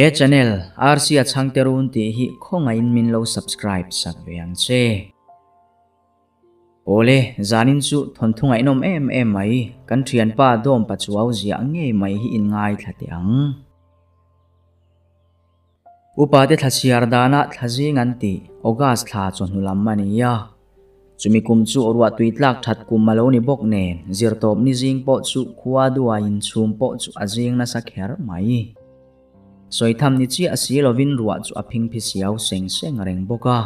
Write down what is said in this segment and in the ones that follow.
He channel Rc-a chhangte run tih hi khawngaihin min lo subscribe sak ve ang che. Awle, zanin chu thawnthu ngaihnawm em em mai, kan thianpa Dawm Pachuau ziah ngei mai hi in ngaithla teh ang. Upa te thla chhiar danah thla zing an tih August thla chawhnu lam a ni a. Chumi kum chu ruah tui tlak that kum a lo ni bawk nen zirtawp ni zing pawh chu khua duaiin chhum pawh chu a zing nasa kher mai. Sawitham ni chiah si lovin ruah chu a phingphi siau seng seng reng bawk a.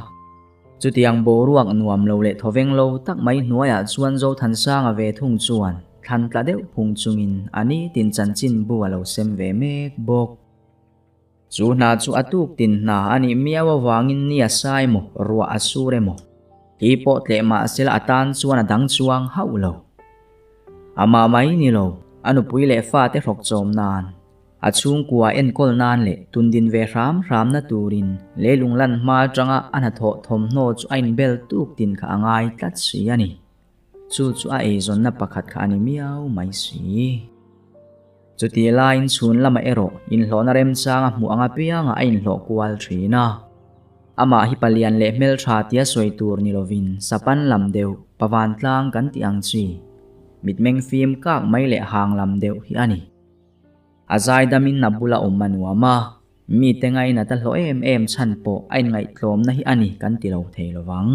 Chutiang boruak nuam lo leh thawveng lo tak mai hnuaiah chuan Zothansanga ve thung chuan thlan tla deuh phung chungin a nitin chanchin bu a lo sem ve mek bawk. Chu hna chu a tuk tin hna a nih miau avangin ni a sa emaw, ruah a sur emaw, hi pawh tleh mah sela a tan chuan a dang chuang hauh lo. Amah mai ni lo, a nupui leh fate hrawk chawm nan, a chhungkua enkawl nan leh tundin ve hram hramna turin leilung lan hma atanga a hnathawh thawmhnaw chu a inbel tuk tin kha a ngai tlat si a ni. Chu chu a eizawnna pakhat kha a ni miau mai si. Chutih laiin chhun lamah erawh inhlawhna remchanga hmuh ang apiangah a inhlawh kual thin a. Amah hi palian leh hmeltha tia sawi tur ni lovin sapan lam deuh, pavan tlang kan tih ang chi, mitmeng fim kak mai leh hang lam deuh hi a ni. A zaidamin a bula awm a nuam a, mite ngainat a hlawh em em chhan pawh a inngaihtlawmna hi a ni kan ti lo thei lovang.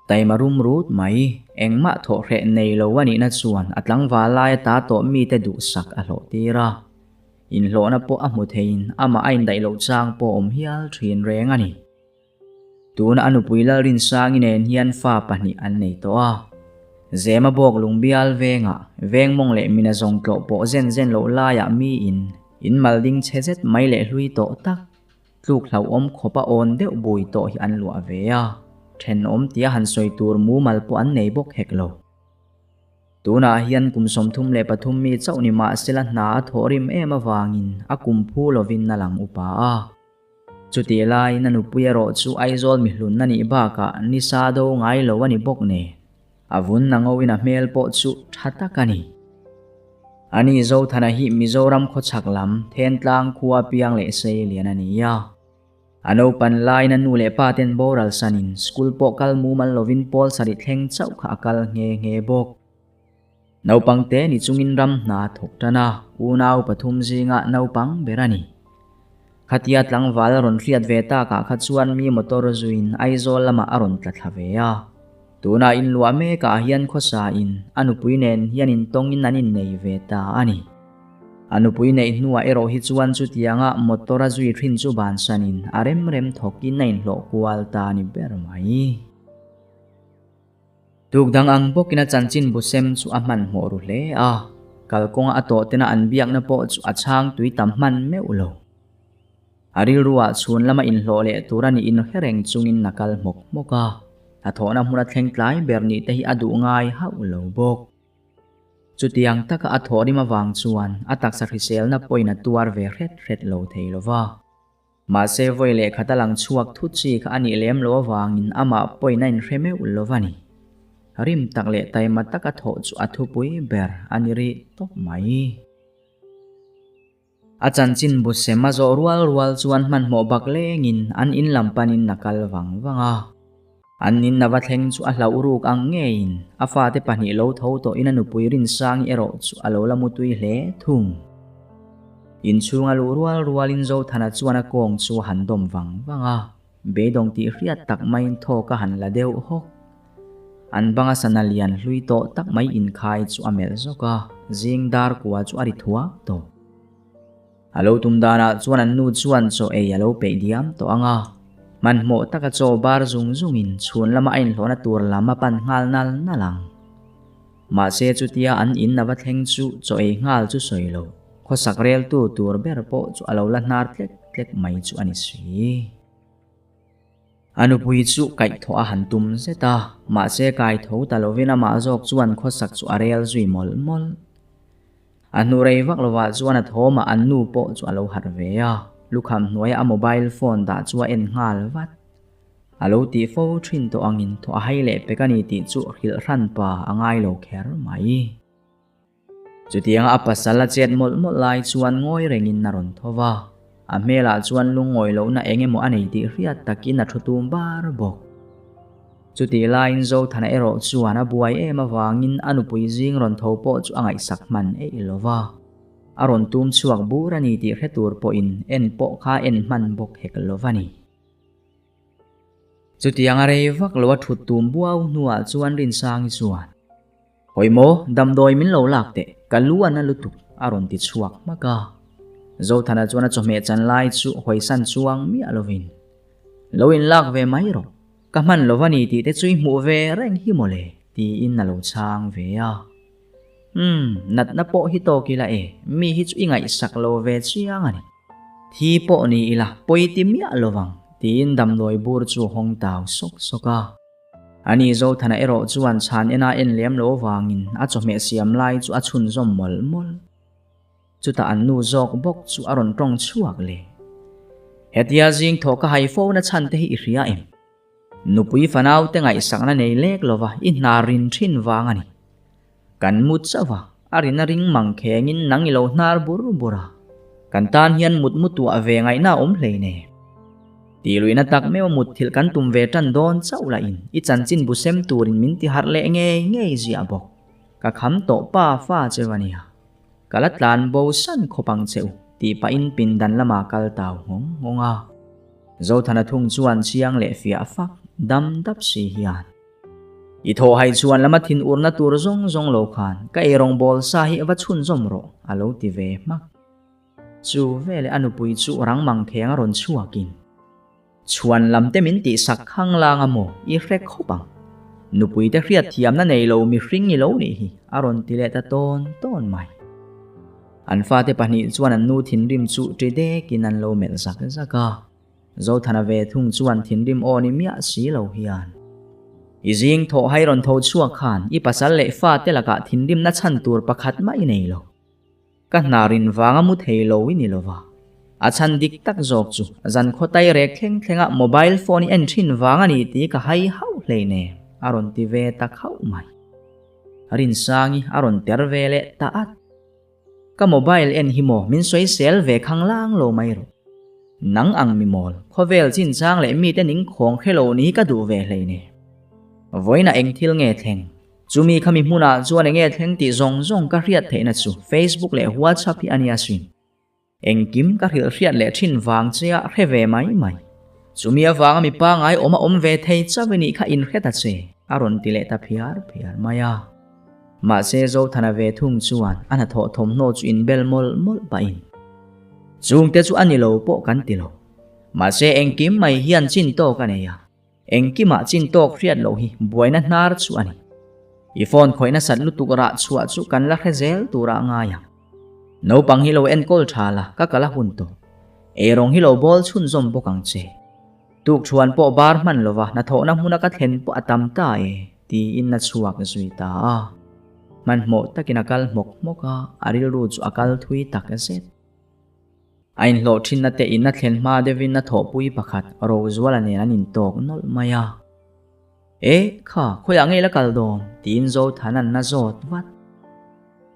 Taima rum rut mai, engmah thawh hreh nei lo a nihna chuan a tlangval lai ata tawh mite duhsak a hlawh tir a. Inhlawhna pawh a hmu theiin amah a indaih loh chang pawh awm hial thin reng a ni. Tuna a nupui Lalrinsangi nen hian fa pahnih an nei tawh a. Zema bawk lungbial vengah vengmawng leh mina zawng tlawh pawh zen zen loh laiah miin in malding chhe zet mai leh hlui tawh tak Tluk hlauhawm khawpa awn deuh bui tawh hi an luah ve a, thenawm tia han sawi tur mumal pawh an nei bawk hek lo. Tunah hian kum 33 mi chauh ni mah sela hna a thawh rim em avangin a kum phu lovin a lang upa a. Chutih laiin a nupui erawh chu Aizawl mihlun a nih bakah nisa do ngai lo a ni bawk nen, A vun a ngoin a hmel pawh chu tha tak a ni. Ani Zothana hi Mizoram khawchhak lam Thentlang khua piang leh sei lian a ni a. A naupan laiin a nu leh pa ten boral sanin school pawh kal mumal lovin pawl sarih thleng chauh kha a kal nghe nghe bawk. Naupang te ni chungin ram hna a thawk tan a, unau pathum zinga naupang ber a ni. Khatia tlangval a rawn hriat ve takah kha chuan mi motor zuiin Aizawl lamah a rawn tla thla ve a. Tunah inluah mekah hian khawsa in a nupui nen hian intawngin an innei ve ta a ni. A nupui neih hnuah erawh hi chuan chutianga motor a zui thin chu bansanin a rem rem thawkin a inhlawh kual ta a ni ber mai. Tuk dang ang bawkin a chanchin bu sem chu a hmanhmawh ru hle a, kalkawnga a tawh tena an biakna pawh chu a chhang tui tam hman meuh lo. A rilruah chhun lama inhlawh leh tur a nih inhre reng chungin a kal hmawk hmawk a, hnathawhna hmuna thleng tlai ber nih te hi a duh ngai hauh lo bawk. Chutiang taka a thawhrim avang chuan a taksa hriselna pawhin a tuar ve hret hret lo thei lo va. Mahse vawi leh khat a lang chhuak thut chi kha a nih lem lo avangin amah pawhin a inhre meuh lo va ni. Rim tak leh taima taka thawh chu a thupui ber a ni rih tawp mai. A chanchin bu sem a zawh rual rual chuan hmanhmawh bak lengin an in lam panin a kal vang vang a. An in a va thleng chu a hlauh ruk ang ngeiin a fate pahnih lo tho tawhin a nupui Rinsangi erawh chu a lo la mutui hle thung. Inchhunga luh rual rualin Zothana chuan a kawng chu a han dawm vang vang a, beidawng tih hriat tak maiin thawk a han la deuh hawk. An banga sana lian hlui tawh tak mai inkhai chu a melh zawk a, zing dar kua chu a ri thuak tawh. A lo tum danah chuan an nu chuan chaw ei a lo peih diam tawh ang a, hmanhmawh taka chaw bar zung zungin chhun lama a inhlawhna tur lam a pan nghal nal nal ang. Mahse chutia an in a va thleng chu chaw ei nghal chu sawi lo, khawsak reltu tur ber pawh chu a lo la hnar tlek tlek mai chu a ni si. A nupui chu kaihthawh a han tum zet a, mahse kaitho ta lovin amah zawk chuan khawsak chu a rel zui mawlh mawlh. A hnu rei vak lovah chuan a thawmah an nu pawh chu a lo harh ve a, lukham hnuaia a mobile phone dah chu a en nghal vat. A lo tih fo thin tawh angin thaw a hai leh pek a ni tih chu hrilh hran pa a ngai lo kher mai. Chutianga a pasal a chet mawlh mawlh lai chuan ngawi rengin a rawn tho va. A hmelah chuan lungawi lohna eng emaw a nei tih hriat takin a thu tum bar bawk. Chutih laiin Zothana erawh chuan a buai em avangin a nupui zing rawn tho pawh chu a ngaihsak hman eih lo va. A rawn tum chhuak bur a ni tih hre tur pawhin en pawh kha en hman bawk hek lo va ni. Chutiang a rei vak lo a thut tum buau hnuah chuan Rinsangi chuan, Hawi maw, damdawi min lo lak teh, ka lu a na lutuk, a rawn ti chhuak hmak a. Zothana chuan a chawhmeh chan lai chu hawisan chuang miah lovin, Lo inlak ve mai rawh, ka hman lo va ni tih te chu i hmuh ve reng hi mawle, tiin a lo chhang ve a. Umm, natna pawh hi tawk ila e, mi hi chu i ngaihsak lo ve chiang a ni. Thi pawh ni ila, pawi ti miah lovang, tiin damdawi bur chu a hawng tau sawk sawk a. Ani Zothana erawh chuan chhan ena en lem lo vangin a chawhmeh siam lai chu a chhunzawm mawlh mawlh. Chutah an nu zawk bawk chu a rawn tawng chhuak le. Hetia zing thawh ka hai fo na chhan te hi i hria em? Nupui fanau te ngaihsakna nei lek lova i hna rin thin vang a ni. Kan mu chauh a, a rina ring mang khengin nang i lo hnar bur bur a. Kan tan hian mut mu tuah ve ngaihna a awm hlei ne. Tih luihna tak meuh a mut thilh kan tum ve tan dawn chauh lah in i chanchin bu sem turin min ti harh leh ngei ngei ziah bawk. Ka kham tawh pa fa cheu a nia. Ka la tlan bo san khawp ang che u, tih pahin pindan lamah kal tau nghawng nghawng a. Zothana thung chuan chiang leh fiah fak dam dap si hian. I thaw hai chuan lama thin urna tur zawng zawng lo khan ka eirawng bawl sa hi va chhunzawm rawh, a lo ti ve hmak. Chu veleh a nupui chu rang mang kheng a rawn chhuakin. Chhuan lam te min tihsak khang lang a maw i hre khawp ang. Nupui te hriat thiamna nei lo mihring i lo nih hi a rawn ti leh ta tawn tawn mai. An fate pahnih chuan an nu thinrim chu ṭi dekin an lo melh zak zak a. Zothana ve thung chuan thinrim aw ni miah si lo hian. I zing thawh hai rawn tho chhuak khan i pasal leh fate lakah thinrimna chhan tur pakhat mah i nei lo. Ka hna rin vanga mu thei lo i ni lova. A chhan dik tak zawk chu zan khawtai rek thleng thlenga mobile phone i en thin vang a ni tih ka hai hauh hlei nen a rawn ti ve ta khauh mai. Rinsangi a rawn ter ve leh ta at. Ka mobile en hi maw min sawi sel ve khang lang lo mai rawh. Nang ang mi mawl, khawvel chinchang leh mite ning khawng hre lo ni hi ka duh ve hlei nen. Vawiinah eng thil nge thleng? Chumi khami hmunah chuan enge thleng tih zawng zawng ka hriat theihna chu Facebook leh WhatsApp hi a nia sin. Engkim ka hrilh hriat leh thin vang che a hre ve mai mai. Chumi avanga mi pangai awm a awm ve thei chauh i nih kha inhre ta che, a rawn ti leh ta phiar phiar mai a. Mahse Zothana ve thung chuan a hnathawh thawmhnaw chu inbel mawlh mawlh pahin, Chungte chu a ni lo pawh kan ti lo. Mahse engkim mai hian chin tawk a nei a. Engkimah chin tawk hriat loh hi buaina hnar chu a ni. I phone khawih nasat lutuk rah chhuah chu kan la hre zel turah ngai ang. Naupang hi lo enkawl tha la, ka kal a hun tawh. Eirawng hi lo bawl chhunzawm bawk ang che. Tukṭhuan pawh bar hman lova hnathawhna hmuna ka thlen pawh a tam ta e, tiin a chhuak zui ta a. Hmanhmawh takin a kal hmawk hmawk a, a rilru chu a kal thui tak zet. A inhlawh thinna te in a thlen hma deuhin a thawhpui pakhat Rozuala nen an intawk nawlh mai a. E, kha, khawiah ngei la kal dawn? tiin Zothan an a zawt vat.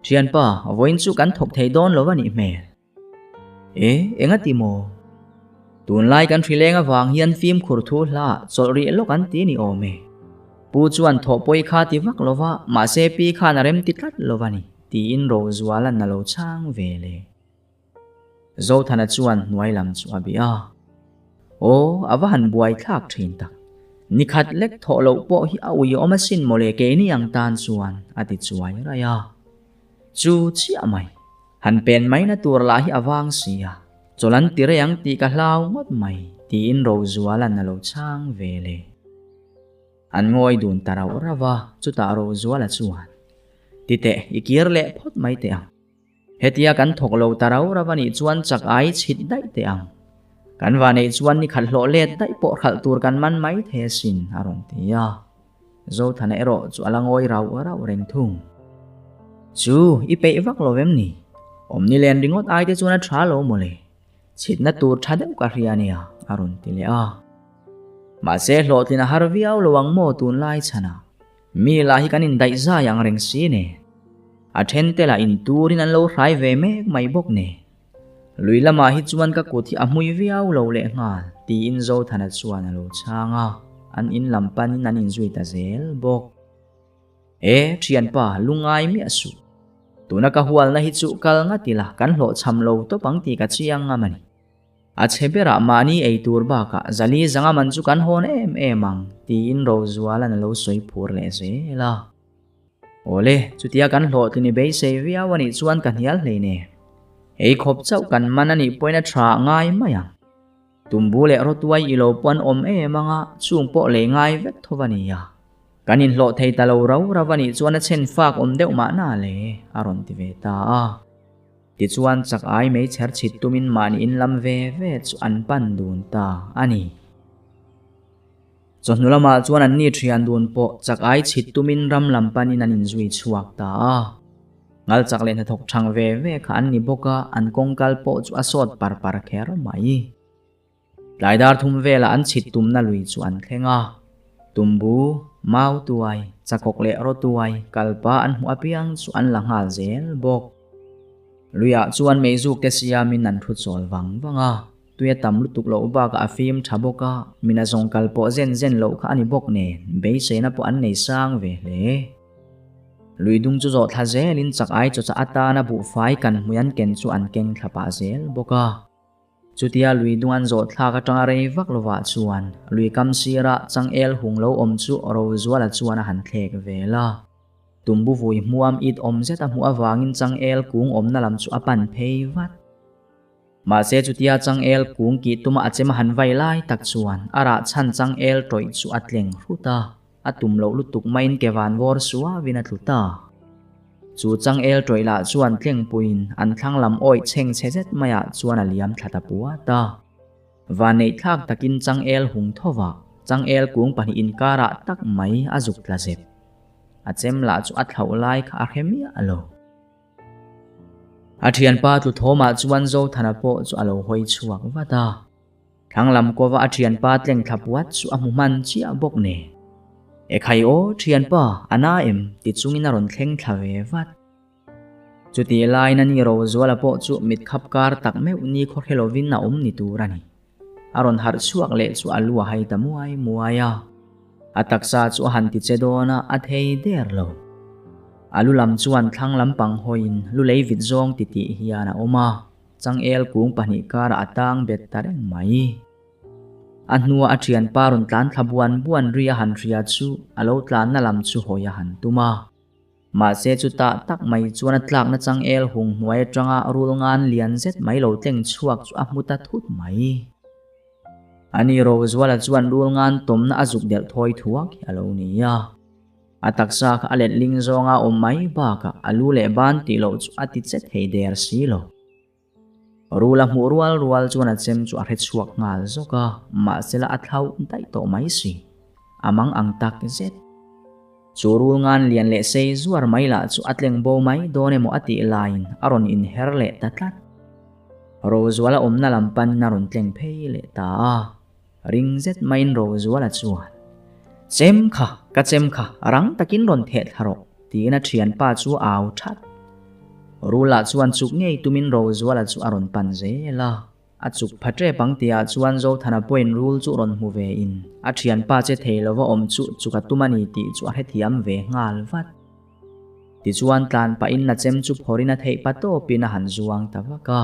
Thianpa, vawiin chu kan thawk thei dawn lo a nih hmel. E, enga ti maw? Tunlai kan hrileng avang hian fimkhur thu hla chawlh rih lawk an ti ni awm e. Pu chuan thawhpui kha ti vak lo va, mahse pi khan a rem ti tlat lo a ni, tiin Rozuala'n a lo chhang ve le. Zothana chuan hnuai lam chu a bih a. Aw, a va han buai thlak thin tak. Ni khat lek thawh loh pawh hi a ui awm asin mawle keini ang tan chuan a ti chuai raih a. Chu chiah mai, han pen mai na tur lah hi a vang si a, chawlh an ti rei ang tih ka hlau ngawt mai tiin Rozuala'n a lo chhang ve le. An ngawi dun ta rauh rauh a, chutah Rozuala chuan, Ti teh, i kir leh phawt mai teh ang. Hetia kan thawk lo ta rau rau a nih chuan chak ai chhit daih teh ang. Kan va neih chuan ni khat hlawh let daih pawh hralh tur kan man mai thei asin, a rawn ti a. Zothana erawh chu a la ngawi rauh rauh reng thung. Chu, i peih vak lo em ni? Awmni len ringawt ai te chuan a tha lo mawle. Chhitna tur tha deuh ka hria ania, a rawn ti leh a. Mahse hlawhtlin a har viau lo ang maw tunlai chhanah? Mi lah hi kan indaih zai ang reng si ne. A then te lah in turin an lo hrai ve mek mai bawk ne. Lui lamah hi chuan ka kut hi a hmui viau lo lehnghal, tiin Zothana chuan a lo chhang a, an in lam panin an inzui ta zel bawk. E, thianpa, lungai miah suh. Tuna ka hualna hi chu kal ngat ila kan hlawhchham lo tawp ang tih ka chiang ngam a ni. A chhe berah mahni ei tur bakah zali zanga man chu kan hawn em em ang, tiin Rozuala'n a lo sawi phur leh zel a. Awle, chutia kan hlawhtlin i beisei viau a nih chuan ka hnial hlei ne. Ei khawp chauh kan man a nih pawhin a tha ngai mai ang. Tumbu leh rawtuai i lo pawn awm em anga chung pawh lei ngai vek tho va nia. Kan inhlawh thei ta lo rau rau a nih chuan a chhen fak awm deuh mahna le, a rawn ti ve ta a. Tichuan chak ai mei chher chhit tumin mahni in lam ve ve chu an pan dun ta a ni. Chawhnu lamah chuan an ni thian dun pawh chak ai chhit tumin ram lam panin an inzui chhuak ta a. Ngal chak leh hnathawk thang ve ve kha an ni bawk a, an kawngkal pawh chu a sawt par par kher mai. Tlai dar thum velah an chhit tumna lui chu an thleng a. Tumbu, mau tuai, chakawk leh rawtuai kalpa an hmuh apiang chu an la nghal zel bawk. Luiah chuan meizuk te siamin an thu chawl vang vang a, tui a tam lutuk loh bakah a fim tha bawk a, mina zawng kal pawh zen zen loh kha a ni bawk nen beiseina pawh an nei sang ve hle. Lui dung chu zawh thla zelin chak ai chawchah atana buhfai kan hmui an ken chu an keng thla pah zel bawk a. Chutia lui dung an zawh thlak atanga rei vak lovah chuan lui kam sira changel hung lo awm chu Rozuala chuan a han thlek vel a. Tumbu vui hmuam it awm zet a hmuh avangin changel kung awmna lam chu a pan phei vat. Mahse chutia changel kung kih tuma a chem a han vai lai tak chuan a rah chhan changel tawih chu a tleng hrut a. A tum loh lutuk maiin ke van vawr suavin a tlu ta. Chu changel tawih lah chuan tlengpuiin an thlang lam awih chheng chhe zet maiah chuan a liam thla ta puat a. Vanneih thlak takin changel hung thovah changel kung pahnih inkarah tak mai a zuk tla zep. A chem lah chu a thlauh lai kha a hre miah lo. A thianpa tlu thawmah chuan Zothana pawh chu a lo hawi chhuak vat a. Thlang lam kova a thianpa tleng thla puat chu a hmu hman chiah bawk nen. E khai aw, thianpa, a na em? ti chungin a rawn thleng thla ve vat. Chutih laiin a ni Rozuala pawh chu mit khap kar tak meuh ni khaw hre lovin a awm ni tur a ni. A rawn harh chhuak leh chu a lu a hai ta muai muai a. A taksa chu a han ti che dawn a, a thei der lo. A lu lam chuan thlang lampang hawiin lu lei vit zawng titih hian a awm a. Changel kung pahnih karah a tang bet ta reng mai. A hnua a thianpa rawn tlan thla buan buan ri a han hria chu a lo tlanna lam chu hawi a han tum a. Mahse chutah tak mai chuan a tlakna changel hung hnuai atanga rul ngan lian zet mai lo tleng chhuak chu a hmu ta thut mai. Ani Rozuala chuan rul ngan tawmna a zuk delh thawi thuak hi a lo ni a. A taksa kha a letling zawnga awm mai bakah a lu leh ban tih loh chu a ti che thei der si lo. Rula hmuh rual rual chuan a chem chu a hre chhuak nghal zawk a, mahsela a thlauh daih tawh mai si. A mang ang tak zet. Chu rul ngan lian leh sei zuar mai lah chu a tleng bo mai dawn emaw a tih laiin a rawn inher leh ta tlat. Rozuala awmna lam panin a rawn tleng phei leh ta a. Ring zet maiin Rozuala chuan, Chem kha, ka chem kha, rang takin rawn theh thla rawh, tiin a thianpa chu a au that. Rula chuan chuk ngei tumin Rozuala chu a rawn pan zel a. A chuk pha tep ang tihah chuan Zothana pawhin rul chu rawn hmu ve in, a thianpa che thei lova awm chu chuk a tum a ni tih chu a hrethiam ve nghal vat. Tichuan tlan pahin a chem chu phawrhin a theih pa tawpin a han zuang ta vak a.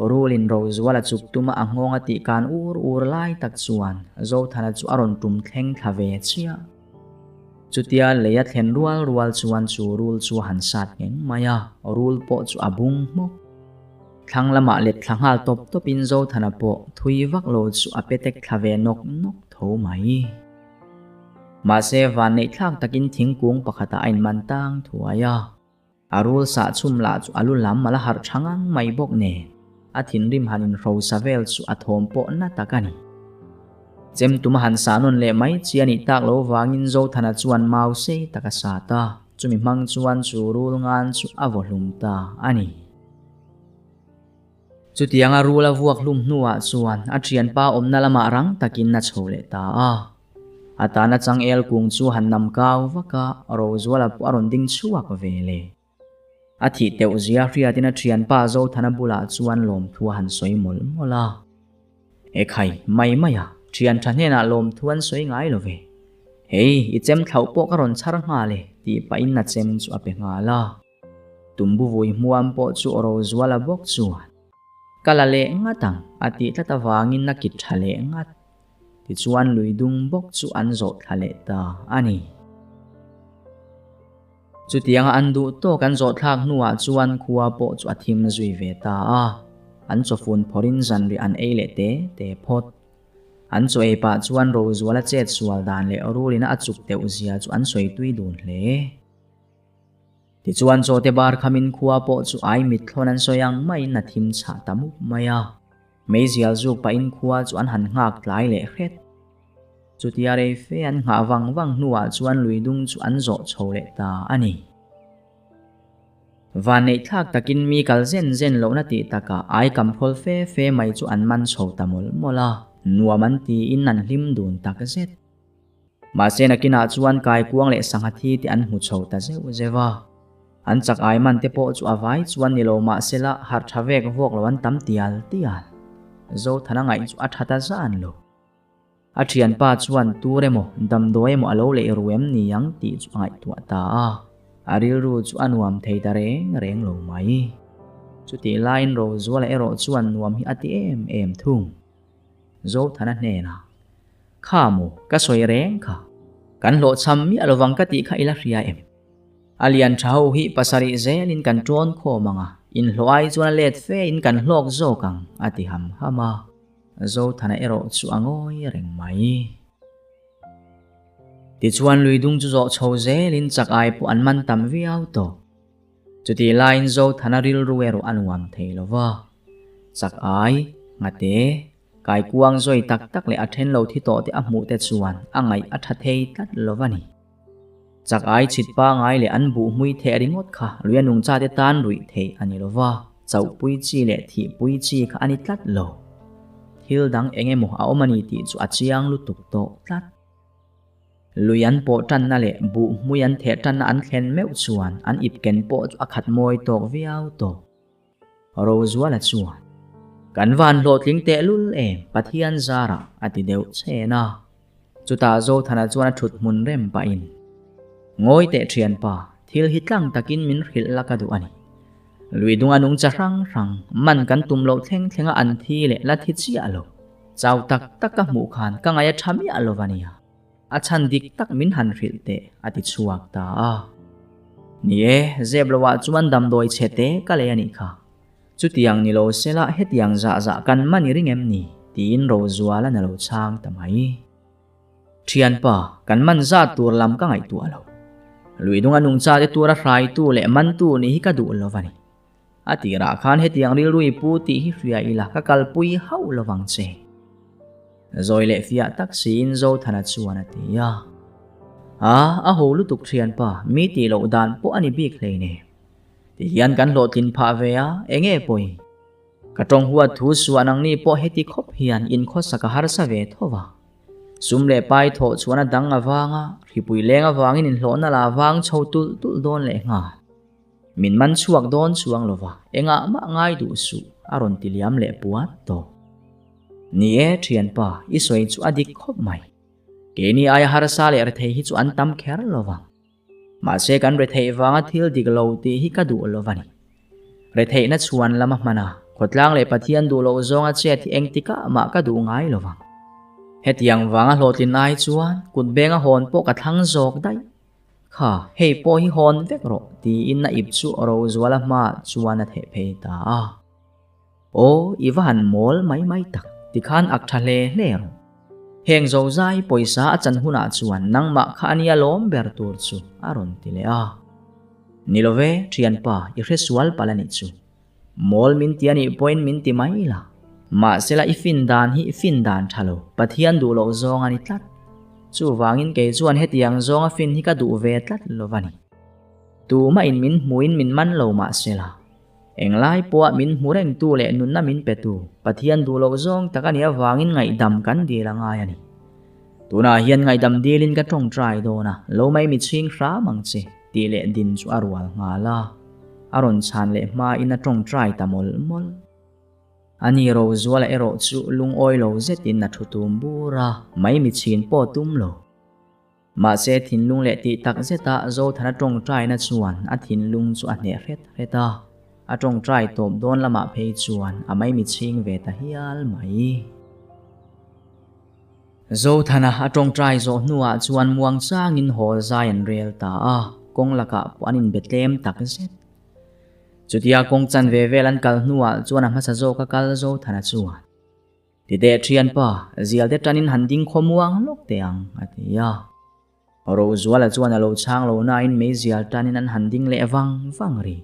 Rulin Rozuala chuk tuma a nghawng a tih kan ur ur lai tak chuan Zothana chu a rawn tum thleng thla ve chiah. Chutia lei a thlen rual rual chuan chu rul chu a han sat ngheng mai a, rul pawh chu a bung hmawk. Thlang lamah let thla nghal tawp tawpin Zothana pawh thui vak lo chu a petek thla ve nawk nawk tho mai. Mahse vanneih thlak takin thingkung pakhatah a inman tang thuai a. A rul sah chhum lah chu a lu lam a la harh tha ngang mai bawk nen, a thinrim han inhrosa vel chu a thawm pawh na tak a ni. Chem tum a han sah nawn leh mai chi a nih tak lo vangin Zothana chuan mau sei tak a sat a, chumi hmang chuan chu rul ngan chu a vaw hlum ta a ni. Chutianga rul a vuak hlum hnuah chuan a thianpa awmna lamah rang takin a chho leh ta a. A tana changel kung chu han nam kau vak a, Rozuala pawh a rawn ding chhuak ve le. A thih teuh zia hriatin a thianpa Zothana bulah chuan lawmthu a han sawi mawlh mawlh a. Ekhai, mai mai a, thian tha hnenah lawmthu an sawi ngai lo ve. Hei, i chem thlauh pawh ka rawn chhar nghal e, tih pahin a chem chu a pe nghal a. Tumbu vui hmuam pawh chu aw ro zual a bawk chuan, Ka la leh ngat ang, a tih tlat avangin a kit tha leh ngat. Tichuan lui dung bawk chu an zawh thla leh ta a ni. Chutianga an duh tawk an zawh thlak hnuah chuan khua pawh chu a thim zui ve ta a, an chawfun phawrhin zanriah an ei leh te te phawt. An chaw ei pah chuan Rozuala chet sual dan leh rulina a chuk deuh zia chu an sawi tui dun hle. Tichuan chaw te bar khamin khua pawh chu ai mitthlawn an sawi ang maiin a thim chhah ta mup mai a. Meizial zuk pahin khua chu an han nghak tlai leh hret. Chutia rei fe an nghah vang vang hnuah chuan lui dung chu an zawh chho leh ta a ni. Vanneih thlak takin mi kal zen zen lohna tih takah ai kam phawl fe fe mai chu an man chho ta mawlh mawlh a, nuam an tiin an hlim dun tak zet. Mahse nakinah chuan kaikuang leh sangha thi te an hmu chho ta zeuh zeuh a. An chak ai man te pawh chu a vai chuan ni lo mahsela harh tha vek vawk lo an tam tial tial. Zothana ngaih chu a tha ta zan lo. A thianpa chuan tur emaw damdawi emaw a lo leh ru em ni ang tih chu a ngaihtuah ta a. A rilru chu a nuam thei ta reng reng lo mai. Chutih laiin Rozuala erawh chuan nuam hi a ti em em thung. Zothana hnenah, Kha maw, ka sawi reng kha. Kan hlawhchham miah lovang ka tih kha i la hria em? A lian tha ho hi pasarih zelin kan ṭawn khawm ang a, inhlawh ai chuan a let fe in kan hlawk zawk ang, a ti ham ham a. Zothana erawh chu a ngawi reng mai. Tichuan luidung chu zawh chho zelin chak ai pawh an man tam viau tawh. Chutih laiin Zothana rilru erawh a nuam thei lo va. Chak ai, nghate, kaikuang zawi tak tak leh a then lo thi tawh te a hmuh te chuan a ngaih a tha thei tlat lo va ni. Chak ai chhit pangai leh an buh hmui theh ringawt kha lui a nungcha te tan ruih theih a ni lo va, chauhpui chi leh thihpui chi kha a ni tlat lo. Thil dang eng emaw a awm a ni tih chu a chiang lutuk tawh tlat. Lui an pawh tanna leh buh hmui an theh tanna an thlen meuh chuan an ip ken pawh chu a khat mawi tawk viau tawh. Rozuala chuan, Kan van hlawhtling tehlul em Pathian zarah a ti deuh chhen a. Chutah Zothana chuan a thut hmun rem pahin, Ngawi teh thianpa, thil hi tlang takin min hrilh la ka duh a ni. Lui dunga nungcha hrang hrang, man kan tum loh thleng thlenga an thi leh la thi chiah lo. Chau tak tak ka hmuh khan ka ngaih a tha miah lo va nia. A chhan dik tak min han hrilh teh a ti chhuak ta a. Ni e, zep loah chuan damdawi chhe te ka lei a nih kha. Chutiang ni lo sela hetiang zah zah kan man i ring em ni? tiin Rozualan a lo chhang ta mai. Thianpa, kan man zat tur lam ka ngaihtuah lo. Luidunga nungcha te tura hraitu leh mantu nih hi ka duh lo va ni. A tirah khan hetiang rilru i pu tih hi hria ila ka kalpui hauh lovang che. Zawi leh fiah tak siin Zothana chuan a ti a. A, a ho lutuk thianpa, mi tih loh dan pawh a ni bik hleinem. Tihian kan hlawhtlin phah ve a, enge pawi? Ka tawng huat thu suah nangni pawh heti khawp hian inkhawsa ka harsa ve tho va. Sum leh pai thawh chuan a dang avanga, hripui leng avangin inhlawhna la vang chho tulh tulh dawn leh nghal. Min man chhuak dawn chuang lo va, engah mah ngai duh suh, a rawn ti liam leh puat tawh. Ni e, thianpa, i sawi chu a dik khawp mai. Keini aia harsa leh rethei hi chu an tam kher lo vang. Mahse kan retheih vanga thil dik lo tih hi ka duh lo va ni. Retheihna chhuan lama hman a, khawtlang leh Pathian duh loh zawnga chet hi engtikah mah ka duh ngai lo vang. Hetiang vanga hlawhtlin ai chuan kut benga hawn pawh ka thlang zawk daih. Kha, hei pawh hi hawn vek rawh, tiin a ip chu Rozuala hmaah chuan a theh phei ta a. Aw, i va han mawl mai mai tak, tikhan ak tha hle hle rawh. Heng zozai pawisa a chan hunah chuan nangmah kha a nia lawm ber tur chu, a rawn ti leh a. Ni lo ve, thianpa, i hre sual palh a nih chu. Mawl min ti a nih pawhin min ti mai la. Mahsela i fin dan hi fin dan tha lo, Pathian duh loh zawng a ni tlat. Chuvangin kei chuan hetiang zawnga fin hi ka duh ve tlat lo va ni. Tumahin min hmuhin min man lo mahsela, englai pawha min hmu rengtu leh nunna min petu Pathian duh loh zawng tak a nih avangin ngaihdam kan dil a ngai a ni. Tunah hian ngaihdam dilin ka tawngtai dawn a, lo mai mi chhing hram ang che, tih leh din chu a rual nghal a. A rawn chhan leh hmain a tawngtai ta mawlh mawlh. Ani Rozuala erawh chu lungawi lo zetin a thu tum bur a, maimichhin pawh tum lo. Mahse thinlung leh tih tak zeta Zothana tawngtaina chuan a thinlung chu a hneh hret hret a, a tawngtai tawp dawn lamah phei chuan a maimichhing ve ta hial mai. Zothana a tawngtai zawh hnuah chuan muang changin hawl zai an rel ta a, kawng lakah pawh an inbe tlem tak zet. Chutia kawng chanve vel an kal hnuah chuan a hmasa zawka kal Zothana chuan. Ti teh thianpa, zial te tanin han ding khaw muang lawk teh ang, a ti a. Rozuala chuan a lo chhang lo nain meizial tanin an han ding leh vang vang ri.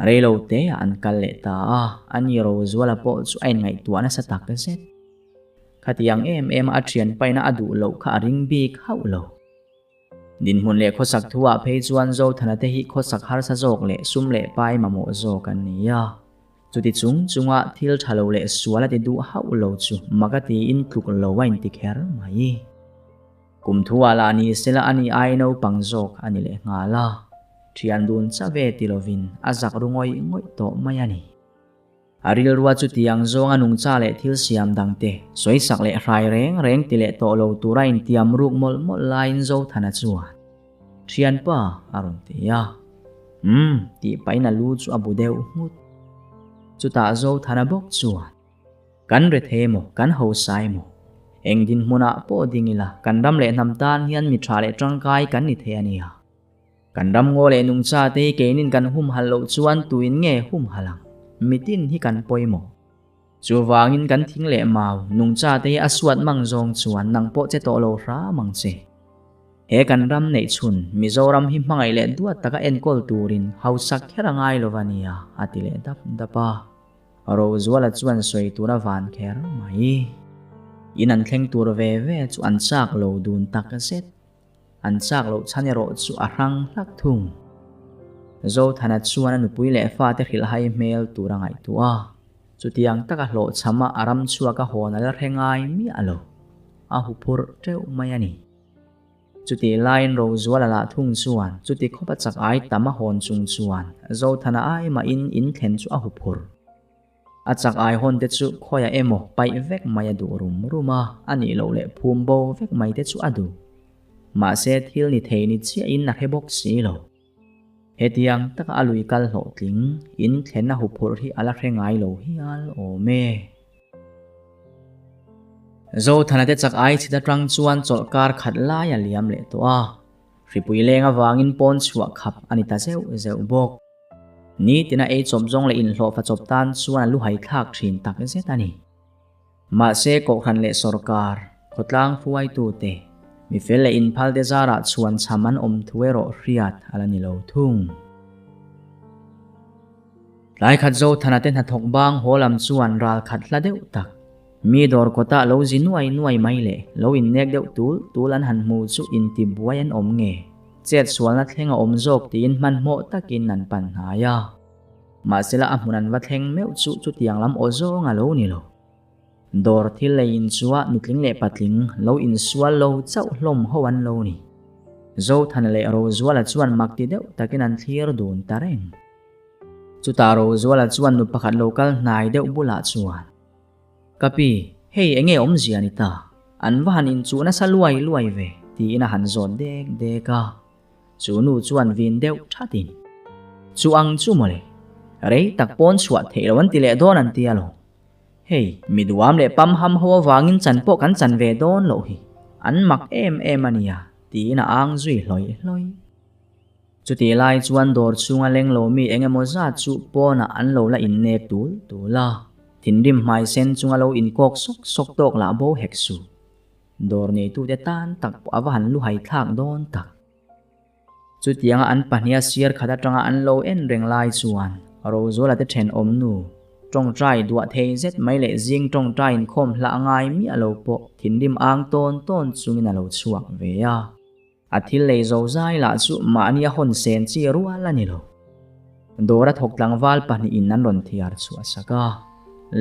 Rei lo te ah an kal leh ta a, ani Rozuala pawh chu a inngaihtuah nasa tak zet. Khatiang em em a a thianpaina a duh loh kha a ring bik hauh lo. Dinhmun leh khawsak thuah phei chuan Zothana te hi khawsak harsa zawk leh sum leh pai mamawh zawk an ni a. Chuti chung chunga thil tha lo leh sual a ti duh hauh lo chu mak a tiin tluk lo a inti kher mai. Kum thuah lah ni sela a ni ai naupang zawk a ni leh nghal a. Thian dun chave ti lovin a zak ru ngawih ngawih tawh mai a ni. A rilrua chutiang zawnga nungcha leh thil siam dangte sawisak leh hrai reng reng ti leh tawh lo tura intiam ruk mawlh mawlh laiin Zothana chuan, Thianpa, a rawn ti a. Umm, tih pahin a lu chu a bu deuh nghut. Chutah Zothana bawk chuan, Kan rethei emaw, kan hosa emaw, eng dinhmunah pawh ding ila kan ram leh hnam tan hian mi tha leh tangkai kan ni thei a nia. Kan ram ngaw leh nungcha te hi keinin kan humhalh loh chuan tuin nge humhalh ang? Mitin hi kan pawimawh. Chuvangin kan thing leh mau, nungcha te hi a suat mang zawng chuan nang pawh che tawh lo hram ang che. He kan ram neih chhun, Mizoram hi hmangaih leh duat taka enkawl turin hausak kher a ngai lo va nia, a ti leh dap dap a. Rozuala chuan sawi tur a van kher mai. In an thleng tur ve ve chu an chak lo dun tak zet. An chak loh chhan erawh chu a hrang hlak thung. Zothana chuan a nupui leh fate hrilhhai hmel tur a ngaihtuah a, chutiang taka hlawhchhama a ram chhuak a hawn a la hre ngai miah lo. A huphurh teuh mai a ni. Chutih laiin Rozuala lah thung chuan chuti khawpa chak ai tam a hawn chung chuan Zothana ai mahin in thlen chu a huphurh. A chak ai hawn te chu khawiah emaw paih vek mai a duh rum rum a, a nih loh leh phum bo vek mai te chu a duh. Mahse thil ni thei ni chiahin a hre bawk si lo. Hetiang taka a lui kal hlawhtling in thlen a huphurh hi a la hre ngai lo hial awm e. Zothana te chak ai chhit atang chuan chawlh kar khat lai a liam leh tawh a, hripui leng avangin pawn chhuah khap a ni ta zeuh zeuh bawk. Nitina ei chawp zawng leh inhlawhfa chawp tan chuan a luhai thlak thin tak zet a ni. Mahse Kohhran leh sawrkar, khawtlang hruaitute, mifel leh inphalte zarah chhuan chham an awm thu erawh hriat a la ni lo thung. Tlai khat Zothana te hnathawk bang haw lam chuan ral khat hla deuh tak, mi dawr kawtah lo zi nuai nuai mai leh lo innek deuh tul tul an han hmu chu intibuai an awm nge? Chet sualna thleng a awm zawk tiin hmanhmawh takin an pan hnai a. Mahsela a hmun an va thleng meuh chu chutiang lam aw zawng a lo ni lo. Dawr thil lei in chua nutling leh patling lo insual lo chauh hlawm ho an lo ni. Zothana leh Rozuala chuan mak ti deuh takin an thlir dun ta reng. Chutah Rozuala chuan nu pakhat lo kal hnai deuh bulah chuan. Ka pi, hei enge awmzia ni ta? An va han inchuh nasa luai luai ve, tiin a han zawt dek dek a. Chu nu chuan vin deuh thatin, Chu ang chu mawle, rei tak pawn chhuah theih lo an ti leh dawn an ti alawm. Hei, mi duam leh pam ham ho avangin chan pawh kan chan ve dawn loh hi, an mak em em a nia, tiin a ang zui hlawi hlawi. Chutih lai chuan dawr chhunga leng lo mi eng emaw zat chu pawnah an lo la innek tul tul a, thinrim hmai sen chunga lo inkawk sawk sawk tawk lah bo hek suh. Dawr neitute tan tak pawh a va han luhai thlak dawn tak. Chutianga an pahniha siar khat atanga an lo en reng lai chuan Rozuala te thenawm nu tawngtai duah thei zet mai leh zing tawngtai inkhawm hlah ngai miah lo pawh thinrim ang tawn tawn chungin a lo chhuak ve a. A thil lei zo zai lah chu mahni a hawn sen chi rual a ni lo. Dawra thawk tlangval pahnihin an rawn thiar chhuah sak a,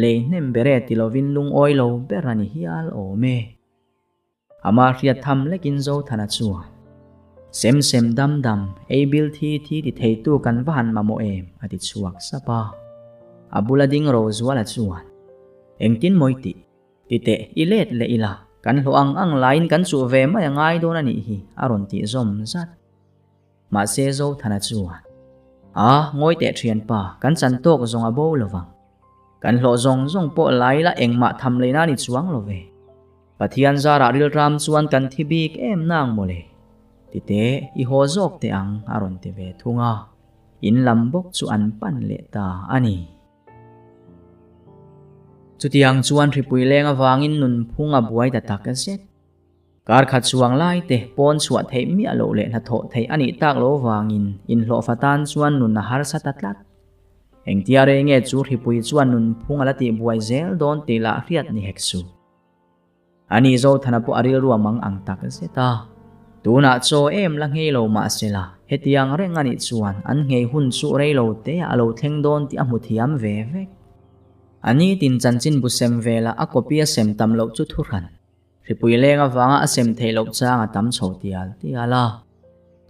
lei hnem ber e ti lovin lungawi lo ber a ni hial awm e. Ama hriat tham lekin Zothana chuan, Sem sem dam dam, ei bil thi thi ti theitu kan va han mamawh em? a ti chhuak sap a. A bula ding ro zuala chuan, Engtin mawi tih? Ti teh, i let leh ila, kan hlawh ang ang laiin kan chuh ve mai a ngai dawn a nih hi, a rawn tih zawm zat. Mahse Zothana chuan, A, ngawi teh thianpa, kan chan tawk zawng a bo lo vang. Kan hlawh zawng zawng pawh lai la engmah tham lei na ni chuang lo ve. Pathian zarah rilram chuan kan thi bik em nang mawle. Ti teh, i haw zawk teh ang, a rawn ti ve thung a. In lam bawk chu an pan leh ta a ni. Chutiang chuan hripui leng avangin nunphung a buai ta tak zet. Kar khat chuang lai te pawn chhuah theih miah loh leh hnathawh theih a nih tak lo vangin inhlawhfa tan chuan nun a harsa ta tlat. Engtia rei nge chu hripui chuan nunphung a la tihbuai zel dawn tih lah hriat ni hek su. Ani Zothana pawh a rilru a mang ang tak zet a. Tunah chaw em la nghei lo mahsela hetiang reng a nih chuan an nghei hun chu rei lo te ah a lo thleng dawn tih a hmu thiam ve vek. Ani tin chanchinbu sem velah a copy a sem tam loh chu thuhran. Hripui leng avanga a sem theih loh chang a tam chho tial tial a.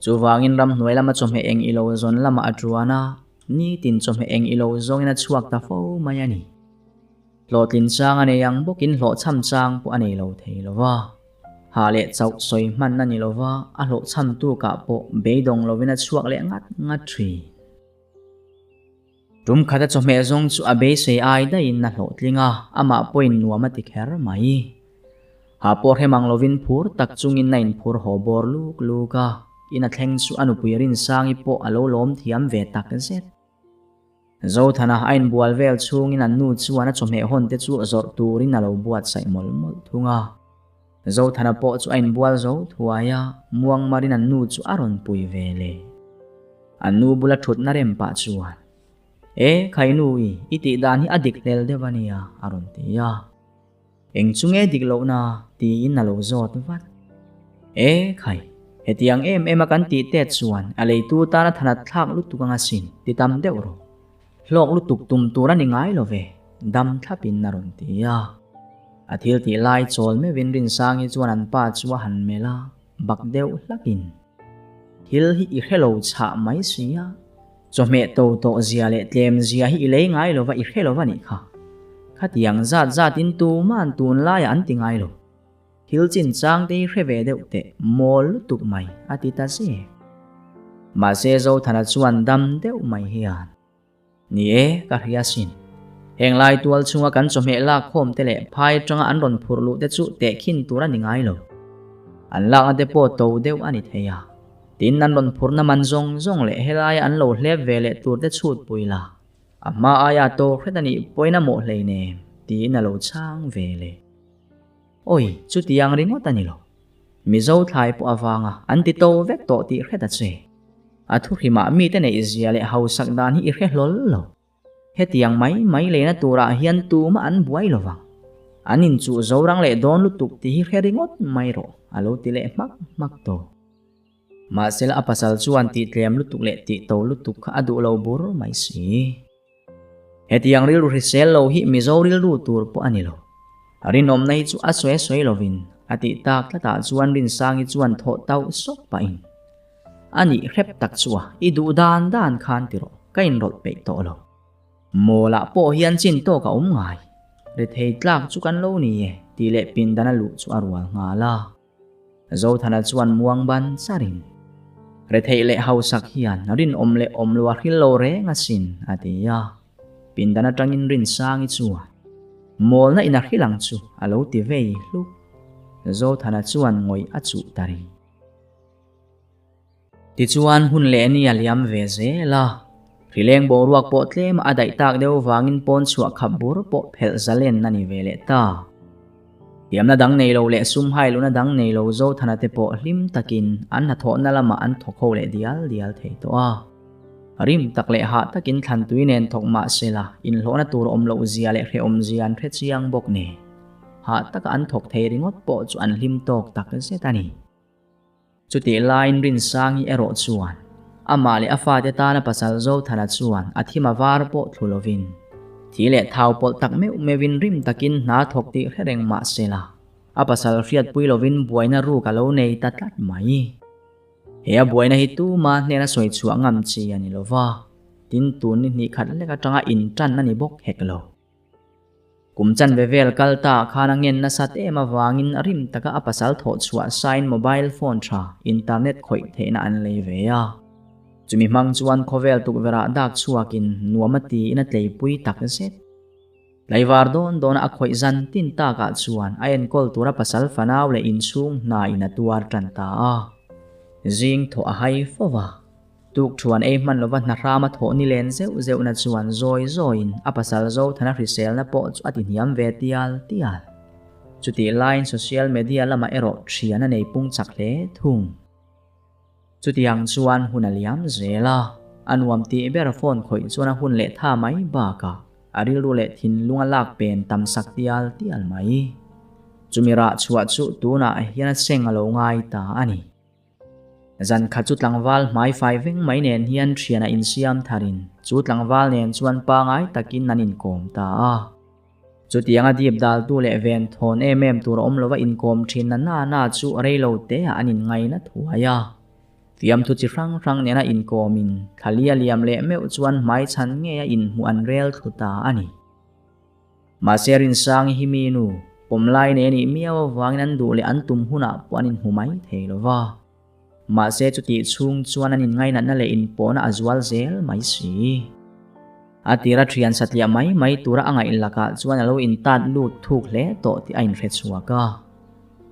Chuvangin ramhnuai lama chawhmeh eng ilo zawn lamah a tuan a, nitin chawhmeh eng ilo zawngin a chhuak ta fo mai a ni. Hlawhtlin chang a nei ang bawkin hlawhchham chang pawh a nei lo thei lo va. Hah leh chauh sawi hman a ni lo va, a hlawhchham tukah pawh beidawng lovin a chhuak leh ngat ngat thin. Tum khata chawhmeh zawng chu a beisei ai daihin a hlawhtling a, amah pawhin nuam a ti kher mai. Ha pawh hrem ang lovin phur tak chungin a inphur haw bawr luk luk a, in a thleng chu a nupui Rinsangi pawh a lo lawm thiam ve tak zet. Zothana a inbual vel chhungin an nu chuan a chawhmeh hawn te chu zawrh turin a lo buatsaih mawlh mawlh thung a. Zothana pawh chu a inbual zo thuai a, Muangmarin an nu chu a rawn pui ve le. An nu bula thutna rem pah chuan, E, Khainu i, i tih dan hi a dik hlel deuh a nia, a rawn ti a. Eng chu nge dik lohna? tiin a lo zawt vat. E, Khai, hetiang em em a kan tih tet chuan a leitu tana thanat thlak lutuk anga sin, ti tam deuh rawh. Hlawk lutuk tum tur a ni ngai lo ve, dam thlapin a rawn ti a. A thil tih lai chawl meuhin Rinsangi chuan an pa chu a han melh a, bak deuh hlakin, Thil hi i hre lo chhah mai si a, chawhmeh to tawh zia leh tlem zia hi i lei ngai lo va, i hre lo va nih kha. Khatiang zat zatin tuman tunlaiah an ti ngai lo. Thil chinchang te hi hre ve deuh teh mawl lutuk mai a ti ta zek. Mahse Zothana chuan dam deuh mai hian, Ni e, ka hria sin. Heng lai tual chhunga kan chawhmeh lak khawm te leh phai atanga an rawn phurh luh te chu tehkhin tur a ni ngai lo. An lakna te pawh to deuh a ni thei a. Tin, an rawn phurhna man zawng zawng leh helaia an lo hlep ve leh tur te chhut pui la. A hma aia to hret a nih pawhin a mawh hleinem, tiin a lo chhang ve leh. Awi, chutiang ringawt a ni lo. Mizo thlai pawh avanga an ti to vek tawh tih hret a che. A thuhrimah mite neih zia leh hausak dan hi i hre hlawl lo. Hetiang mai mai leina turah hian tumah an buai lo vang. An inchuh zo rang leh dawn lutuk tih hi hre ringawt mai rawh, a lo ti leh hmak hmak tawh. Mahsela a pasal chuan tih tlem lutuk leh tih to lutuk kha a duh lo bur mai si. Hetiang rilru hrisel lo hi Mizo rilru tur pawh a ni lo. Rinawmna hi chu a sawi a sawi lovin a tih tak tlatah chuan Rinsangi chuan thawh tauh sawk pahin, A nih hrep tak chu a, i duh dan dan khan ti rawh, ka inrawlh peih tawh lo. Mawlah pawh hian chin tawk a awm ngai. Rethei tlak chu kan lo ni e, tih leh pindan a luh chu a rual nghal a. Zothana chuan muang ban charin, Retheih leh hausak hian rinawm leh awm lo a hril lo reng asin, a ti a. Pindan atangin Rinsangi chuan, Mawlna in a hril ang chu, a lo ti vei hluk. Zothana chuan ngawih a chuh ta ri. Tichuan hun leh ni a liam ve zel a, hrileng boruak pawh tlem a daih tak deuh vangin pawn chhuah khap bur pawh phelh zalen a ni ve leh ta. Thiamna dang nei lo leh sum hai luna dang nei lo Zothana te pawh hlim takin an hnathawhna lamah an thawk ho leh dial dial thei tawh a. Rim tak leh hah takin thlantui nen thawk mah sela inhlawhna tur awm loh zia leh hrehawm zia an hre chiang bawk nen hah taka an thawk thei ringawt pawh chu an hlim tawk tak zet a ni. Chutih laiin Rinsangi erawh chuan amah leh a fate tana pasal Zothana chuan a thim a var pawh thlu lovin, thi leh thau pawlh tak meuh meuhin rim takin hna thawk tih hre reng mah sela, a pasal hriatpui lovin buaina ruk a lo nei ta tlat mai. He a buaina hi tuma hnena sawi chhuah ngam chi a ni lo va, tin tun ni hnih khat lek atanga intan a ni bawk hek lo. Kum chanve vel kal ta khan a ngen nasa em avangin rim taka a pasal thawh chhuah sain mobile phone tha, internet khawih theihna an lei ve a. Chumi hmang chuan khawvel tukverh ah dak chhuakin nuam a tiin a tleipui tak zet. Tlaivar dawn dawna a khawih zan tin takah chuan a enkawl tura pasal fanau leh inchhung hna in a tuar tan ta a. Zing thawh a hai fo va. Tuk thuan ei hman lova hna hrama thawh ni len zeuh zeuhna chuan zawi zawiin a pasal Zothana hriselna pawh chu a ti hniam ve tial tial. Chutih laiin social media lamah erawh thian a nei pung chak hle thung. Chutiang chuan hun a liam zel a, a nuam tih ber phone khawih chuan a hun leh tha mai bakah a rilru leh thinlung a lak pen tam sak tial tial mai. Chumi rah chhuah chu tunah hian a seng a lo ngai ta a ni. Zan khat chu tlangval hmai fai veng mai nen hian thian a insiam tharin chu tlangval nen chuan pangai takin an inkawm ta a. Chutianga dip daltu leh ven thawn em em tur awm lova inkawm thin na na na chu reilo te ah an inngaina thuai a. Fiamthu chi hrang hrang nena inkawmin thlalia liam leh meuh chuan hmaichhan ngei a inhmuh an rel thlu ta a ni. Mahse Rinsangi hi mi nu, pawmlai nei a nih miau avangin an duh leh an tum hunah pawh an inhmu mai thei lova. Mahse chutih chhung chuan an inngainatna leh inpawhna a zual zel mai si. A tira thian satliah mai mai tura a ngaih lakah chuan a lo intat lut thuk hle tawh tih a inhre chhuak a.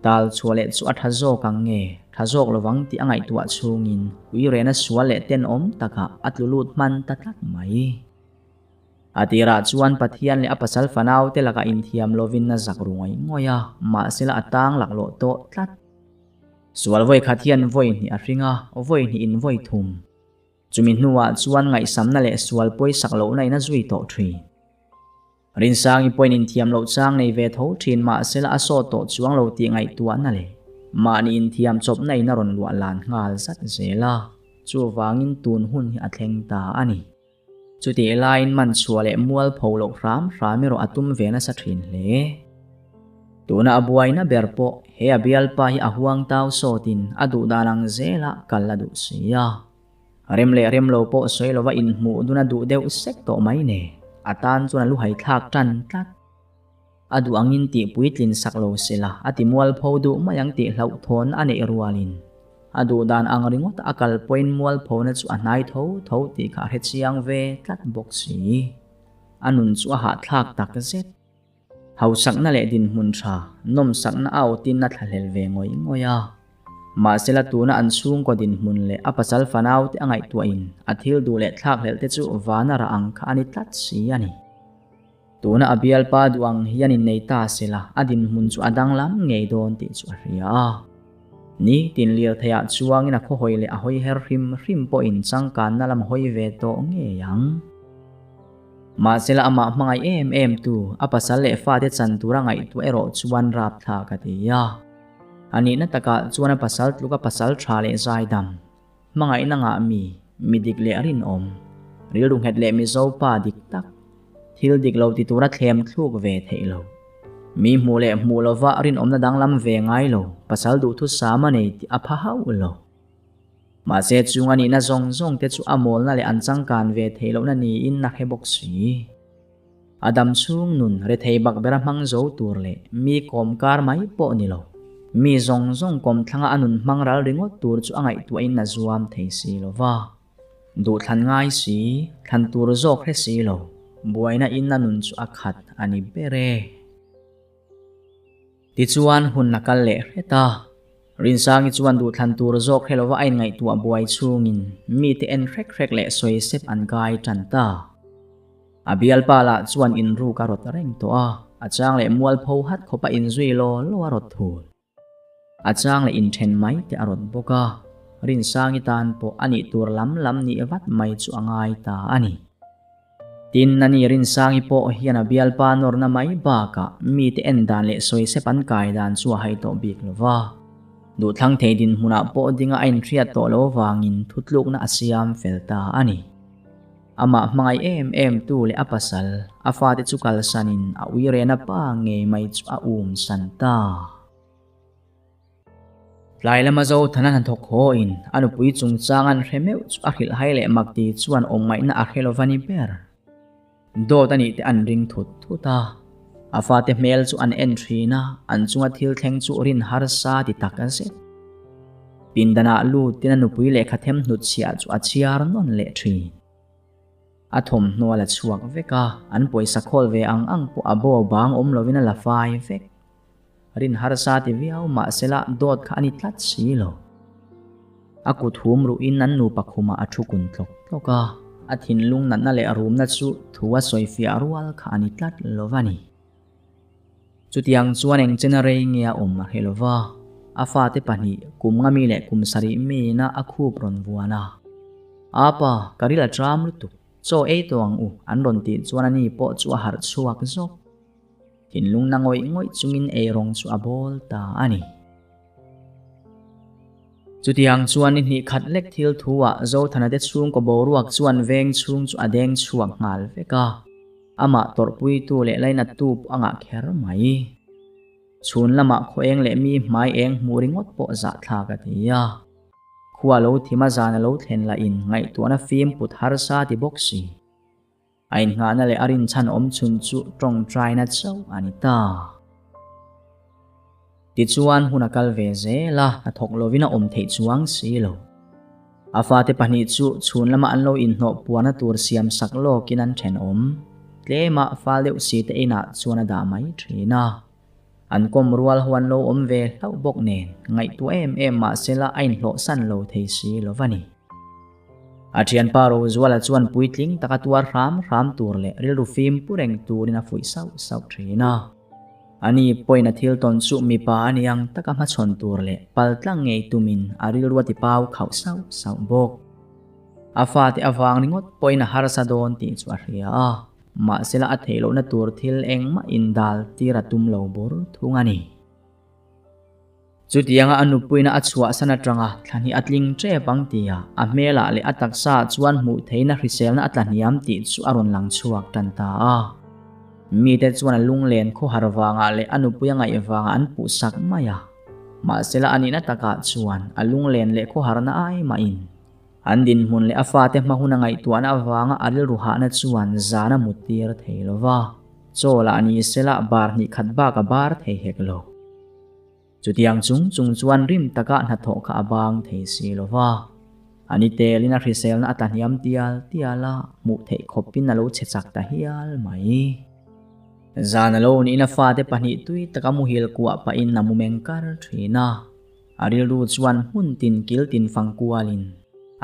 Tal chhuah leh chu a tha zawk ang nge, tha zawk lovang tih a ngaihtuah chhungin uirena sual leh tenawm takah a tlu lut hman ta tlat mai. A tirah chuan Pathian leh a pasal fanaute lakah inthiam lovin a zak ru ngawih ngawih a, mahsela a tang laklawh tawh tlat. Sual vawi khat hian vawi hnih a hring a, vawi hnih in vawi thum. Chumi hnuah chuan ngaihsamna leh sual pawisak lohna in a zui tawh thin. Rinsangi pawhin inthiam loh chang nei ve tho thin mahsela a sawt tawh chuang lo tih ngaihtuahna leh mahni inthiam chawpna in a rawn luah lan nghal zat zel a, chuvangin tun hun hi a thleng ta a ni. Chutih laiin man chhuah leh mual pho loh hram hram erawh a tum ve nasa thin hle. Tuna a buaina ber pawh he a bialpa hi a huang tau sawtin a duh dan ang zelah kal a duh si a. Rem leh rem lo pawh sawi lova inhmuh dun a duh deuh sek tawh mai nen a tan chuan a lu haithlak tan tlat. A duh angin tih puitlin sak lo sela a ti mualpho duh mai ang tih hlauhthawn a neih rualin a duh dan ang ringawt a kal pawhin mualphona chu a hnai tho tho tih kha a hre chiang ve tlat bawk si. A nun chu a hahthlak tak zet. Hausakna leh dinhmun tha, nawmsakna a awtin a thlahlel ve ngawih ngawih a. Mahsela tuna an chhungkaw dinhmun leh a pasal fanaute a ngaihtuahin a thil duh leh thlakhlelh te chu vana rah ang kha a ni tlat si a ni. Tuna a bialpa duh ang hian innei ta sela a dinhmun chu a danglam ngei dawn tih chu a hria a. Ni tin lirtheiah chuangin a khawhawi leh a hawi her hrim hrim pawhin changkanna lam a hawi ve tawh ngei ang. Mahsela amah hmangaih em em tu, a pasal leh fate chan tura ngaihtuah erawh chuan rapthlak a ti a. A nihna takah chuan a pasal tluka pasal tha leh zaidam, Hmangaihna ngah mi, mi dik leh rinawm, rilru nghet leh Mizo pa dik tak, thil dik lo ti tura thlem thluk ve theih lo. Mi hmuh leh hmuh lova rinawmna danglam ve ngai lo, pasal duhthusam a nei tih a pha hauh lo. Mahse chung a nihna zawng zawng te chu a mawlna leh an changkan ve theih lohna niin a hre bawk si. A dam chhung nun rethei bak bera hmang zo tur leh mi kawm kar mai pawh ni lo. Mi zawng zawng kawm thlanga a nun hmang ral ringawt tur chu a ngaihtuahin a zuam thei si lo va. Duh thlan ngai si, thlan tur zawk hre si lo, buaina in a nun chu a khat a ni ber e. Tichuan hun a kal leh hret a. Rinsangi chuan duhthlan tur zawk hre lova a inngaihtuah buai chhungin mite en hrek hrek leh sawi sep an kai tan ta. A bialpa lah chuan inruk a rawt reng tawh a, a chang leh mualpho hat khawpa inzui law law a rawt thul. A chang leh inthen mai te a rawt bawk a, Rinsangi tan pawh a nih tur lam lam nih vat mai chu a ngai ta a ni. Tin, ani Rinsangi pawh hian a bialpa nawrna mai bakah mite en dan leh sawi sep an kai dan chu a hai tawh bik lo va. Duhthlang thei dinhmunah pawh dinga a inhriat tawh lo vangin thutlukna a siam fel ta a ni. Amah hmangaih em em tu leh a pasal, a fate chu kalsanin a uirena pa ngei mai chu a um san ta. Tlai lama Zothana hnathawk haw in a nupui chungchang an hre meuh chu a hrilh hai leh mak ti chuan awm ngaihna a hre lova ni ber. Dawt a nih te an ring thut thut a, a fate hmel chu an en thin a, an chunga thil thleng chu rin harsa ti tak a zet. Pindanah lutin a nupui lehkha them hnutchhiah chu a chhiar nawn leh thin. A thawmhnaw a la chhuak vek a, an pawisa khawl ve ang ang pawh a bo bang awm lovin a la fai vek. Rin harsa ti viau mahsela dawt kha a ni tlat si lo. A kut hum ruhin an nupa khumah a thu kun tlawk tlawk a, a thinlung natna leh rumna chu thu a sawi fiah rual kha a ni tlat lo va ni. Chutiang chuan eng chena rei nge a awm a hre lo va, a fate pahnih kum nga mi leh kum sarih miina a khup rawn vuan a. Apa, ka ril a tram lutuk, chaw ei tawh ang u, an rawn tih chuan ani pawh chu a harh chhuak zawk. Thinlung na ngawih ngawih chungin eirawng chu a bawl ta a ni. Chutiang chuan ni hnih khat lek thil thu ah Zothana te chhungkaw boruak chuan veng chhung chu a deng chhuak nghal vek a, amah tawrhpuitu leh lainattu pawh a ngah kher mai. Chhun lamah khaw eng leh mi hmai eng hmuh ringawt pawh zahthlak a ti a. Khua lo thim a zan a lo thlen lahin ngaihtuahna fim put harsa ti bawk si. A innghahna leh a rinchhan awm chhun chu tawngtaina chauh a ni ta. Tichuan hun a kal ve zel a, a thawk lovin a awm theih chuang si lo. A fate pahnih chu chhun lama an lo inhnawh puana tur siam sak lawkin an thenawm. Tlema fal deuh si te inah chuan a dah mai thin a. An kawm rual ho an lo awm ve hlauh bawk nen ngaihtuah em em mahsela a inhlawhsan lo thei si lo va ni. A thianpa Rozuala chuan puitling taka tuar hram hram tur leh rilru fim pu reng turin a fuih sauh sauh thin a. Ani pawhin a thil tawn chu mipa a ni ang taka hmachhawn tur leh pal tlang ngei tumin a rilru a ti pau khauh sauh sauh bawk. A fate avang ringawt pawhin a harsa dawn tih chu a hria a, mahsela a theih lohna tur thil engmah indal tir a tum lo bur thung a ni. Chutianga a nupuina a chhuahsan atanga thlahnih a tling tep ang tia a hmelah leh a taksaah chuan hmuh theihna hriselna a tlahniam tih chu a rawn lang chhuak tan ta a. Mite chuan a lunglen khawhar vangah leh a nupui a ngaih vangah an puhsak mai a. Mahsela a nihna takah chuan a lunglen leh khawharna ai mahin an dinhmun leh a fate hma hun a ngaihtuahna avanga a rilru hahna chuan zan a muttir thei lo va. Chaw lah ni sela bar hnih khat bak a bar thei hek lo. Chutiang chung chung chuan rim taka hnathawh kha a bang thei si lo va. A ni telin a hriselna a tlahniam tial tial a, hmuh theih khawpin a lo chhe chak ta hial mai. Zan a lo niin a fate pahnih tui taka muhil kuah pahin a mu meng kar thin a. A rilru chuan hmun tin kil tin fang kualin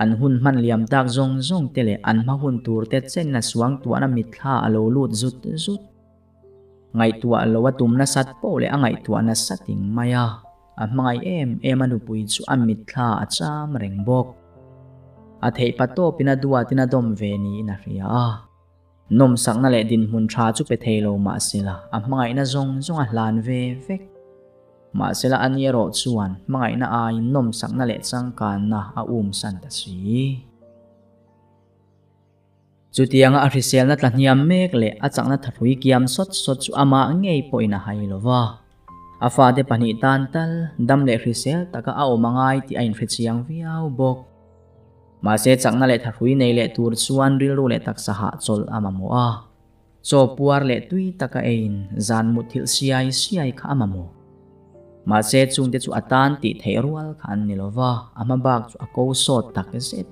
an hun hman liam tak zawng zawng te leh an hma hun tur te chenin a suangtuahna mitthla a lo lut zut zut. Ngaihtuah lo a tum nasat poh leh a ngaihtuah nasa ting mai a, a hmangaih em em a nupui chu a mitthla a cham reng bawk. A theih pa tawpin a duatin a dawm ve niin a hria a. Nawmsakna leh dinhmun tha chu pe thei lo mahsela a hmangaihna zawng zawng a hlan ve vek. Mahsela a ni erawh chuan hmangaihna aiin nawmsakna leh changkanna a umsan ta si. Chutianga a hriselna tlahniam mek leh a chakna thahrui kiam sawt sawt chu amah ngei pawhin a hai lo va. A fate pahnih tan tal dam leh hrisel taka a awm a ngai tih a inhrechiang viau bawk. Mahse chakna leh thahrui nei leh tur chuan rilru leh taksa hahchawlh a mamawh a. Chaw puar leh tui taka eiin zan mutthilh siai siai kha a mamawh. Mahse chungte chu a tan tih theih rual kha an ni lo va, a hma bak chu a ko sawt tak zet.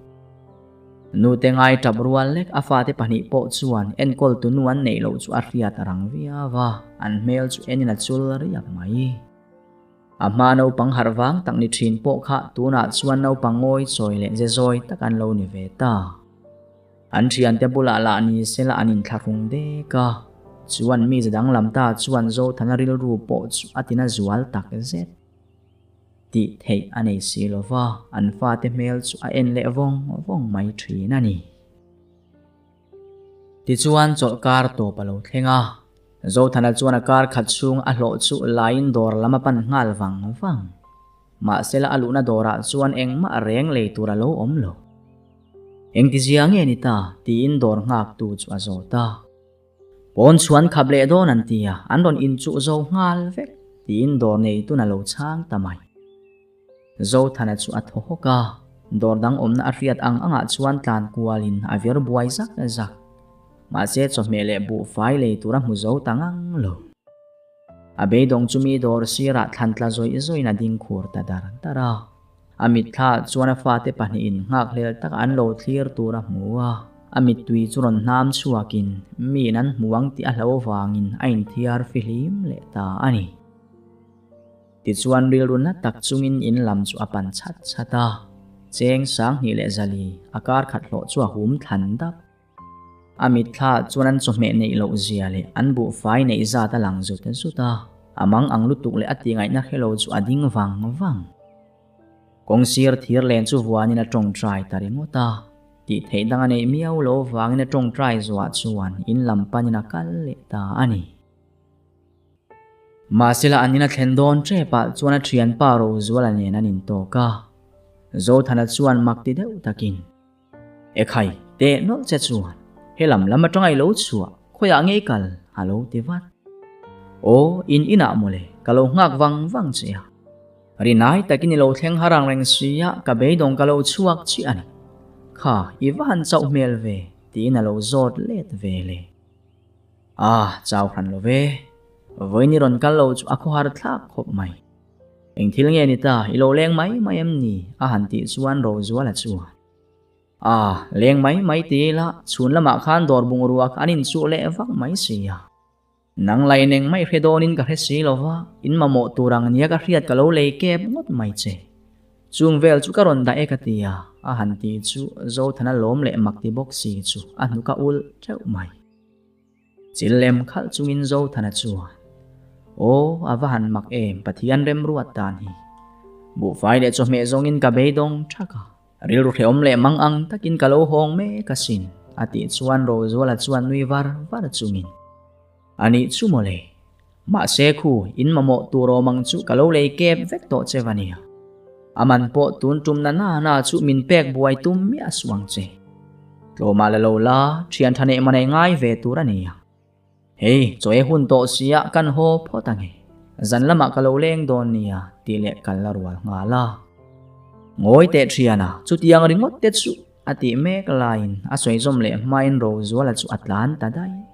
Nute ngai tap rual lek a fate pahnih pawh chuan enkawl tu nu an neih loh chu a hriat a rang viau a, an hmel chu enin a chul riak mai. A hma naupang harh vang tak ni thin pawh kha tunah chuan naupang ngawi chawi leh ze zawi tak an lo ni ve ta. An thiante bulah lah ni sela an inthlahrung dek a, chuan mi ze danglam ta chuan Zothana rilru pawh chu a tina zual tak zet. Tih theih a nei si lo va, an fate hmel chu a en leh vawng vawng mai thin a ni. Tichuan chawlh kar tawp a lo thleng a, Zothana chuan a kar khat chhung a hlawh chu laiin dawr lam a pan nghal vang vang. Mahsela a luhna dawrah chuan engmah reng lei tur a lo awm lo. Engtizia nge ni ta? tiin dawr nghaktu chu a zawt a. Pawn chhuan khap leh dawn an ti a, an rawn inchuh zo nghal vek, tiin dawr neitun a lo chhang ta mai. Zothana chu a thaw hawk a, dawr dang awmna a hriat ang angah chuan tlan kualin a vir buai zak zak. Mahse chawhmeh leh buhfai lei tur a hmu zo ta ngang lo. A beidawng chu mi dawr sirah thlan tla zawih zawihin a ding khur ta dar dar a. A mitthla chuan a fate pahnihin nghakhlel taka an lo thlir tur a hmu a. A mittui chu rawn hnam chhuakin miin an hmu ang tih a hlo vangin a inthiar fihlim leh ta a ni. Tichuan rilru na tak chungin in lam chu a pan chhat chhat a. Cheng 2000 leh 400 a kar khat hlawh chu a hum thlan dap. A mitthla chuan an chawhmeh neih loh zia leh an buhfai neih zat a lang zut zut a, a mang ang lutuk leh a tihngaihna hrelo chu a ding vang vang. Kawngsir thir len chu vuanin a tawngtai ta ringawt a, tih theih dang a neih miau lo vangin a tawngtai zuah chuan in lam panin a kal leh ta a ni. Mahsela an ina thlen dawn ṭepah chuan a ṭhianpa Rozuala nen an intawk a, Zothana chuan mak ti deuh takin, Ekhai, teh nawlh che chuan he lam lam atanga i lo chhuah, khawiah ngei kal a lo ti vat. Aw, in inah mawle, ka lo nghak vang vang che a. Rinai takin i lo thleng har ang reng sia, ka beidawng ka lo chhuak chiah a ni. Kha, i va han chauh hmel ve, tiin a lo zawt let ve le. Ah, chau hran lo ve. Vawiin i rawn kal lo chu a khawhar thlak khawp mai. Eng thil nge ni ta, i lo leng mai mai em ni? a han tih chuan Rozuala chuan, A, leng mai mai ti ila, chhun lamah khan dawr bungrua kha an inchuh leh vak mai si a. Nang lai neng mai hre dawnin ka hre si lo va, in mamawh tur ang nia ka hriat ka lo lei kep ngawt mai che. Chung vel chu ka rawn dah e ka ti a, a han ti chu Zothana lawm leh mak ti bawk si chu a hnuk a ulh teuh mai. Chil lem khalh chungin Zothana chuan, Aw, a va han mak em, Pathian remruat dan hi. Buhfai leh chawhmeh zawngin ka beidawng thak a, rilru hrehawm leh mang ang takin ka lo hawng mek asin, a tih chuan Rozuala chuan nui var var chungin, A nih chu mawle, mahse khu, in mamawh tur awm ang chu ka lo lei kep vek tawh che va nia. A man pawh tun tum na na na chu min pek buai tum miah suh ang che. Tlawmah la lo la, thian tha neih manei ngai ve tur a nia. Hei, chaw e hun tawh sia kan haw phawt ang e. Zan lamah ka lo leng dawn nia tih leh kal la rual nghal a. Ngawi teh thiana, chutiang ringawt te chu a tih mek laiin a sawi zawm leh hmain Rozuala chu a tlan ta daih.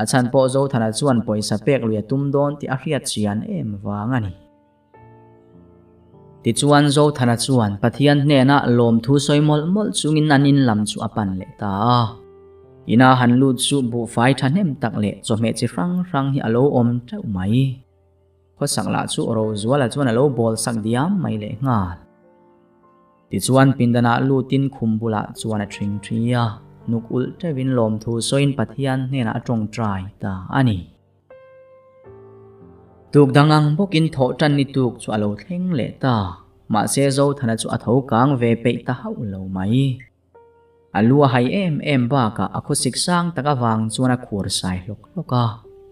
A chhan pawh Zothana chuan pawisa pek lui a tum dawn tih a hriat chian em vang a ni. Tichuan Zothana chuan Pathian hnenah lawmthu sawi mawlh mawlh chungin an in lam chu a pan leh ta a. Ina han lut chu buhfai thahnem tak leh chawhmeh chi hrang hrang hi a lo awm teuh mai. Khawsak lah chu Rozuala chuan a lo bawl sak diam mai leh nghal. Tichuan pindanah lutin khum bulah chuan a thing thi a, nuk ulh teuhin lawmthu sawiin Pathian hnenah a tawngtai ta a ni. Tuk dang ang bawkin thawh tan ni tuk chu a lo thleng leh ta. Mahse Zothana chu a tho kang ve peih ta hauh lo mai. A lu a hai em em bakah a khawsik sang tak avang chuan a khur sai hlawk hlawk a,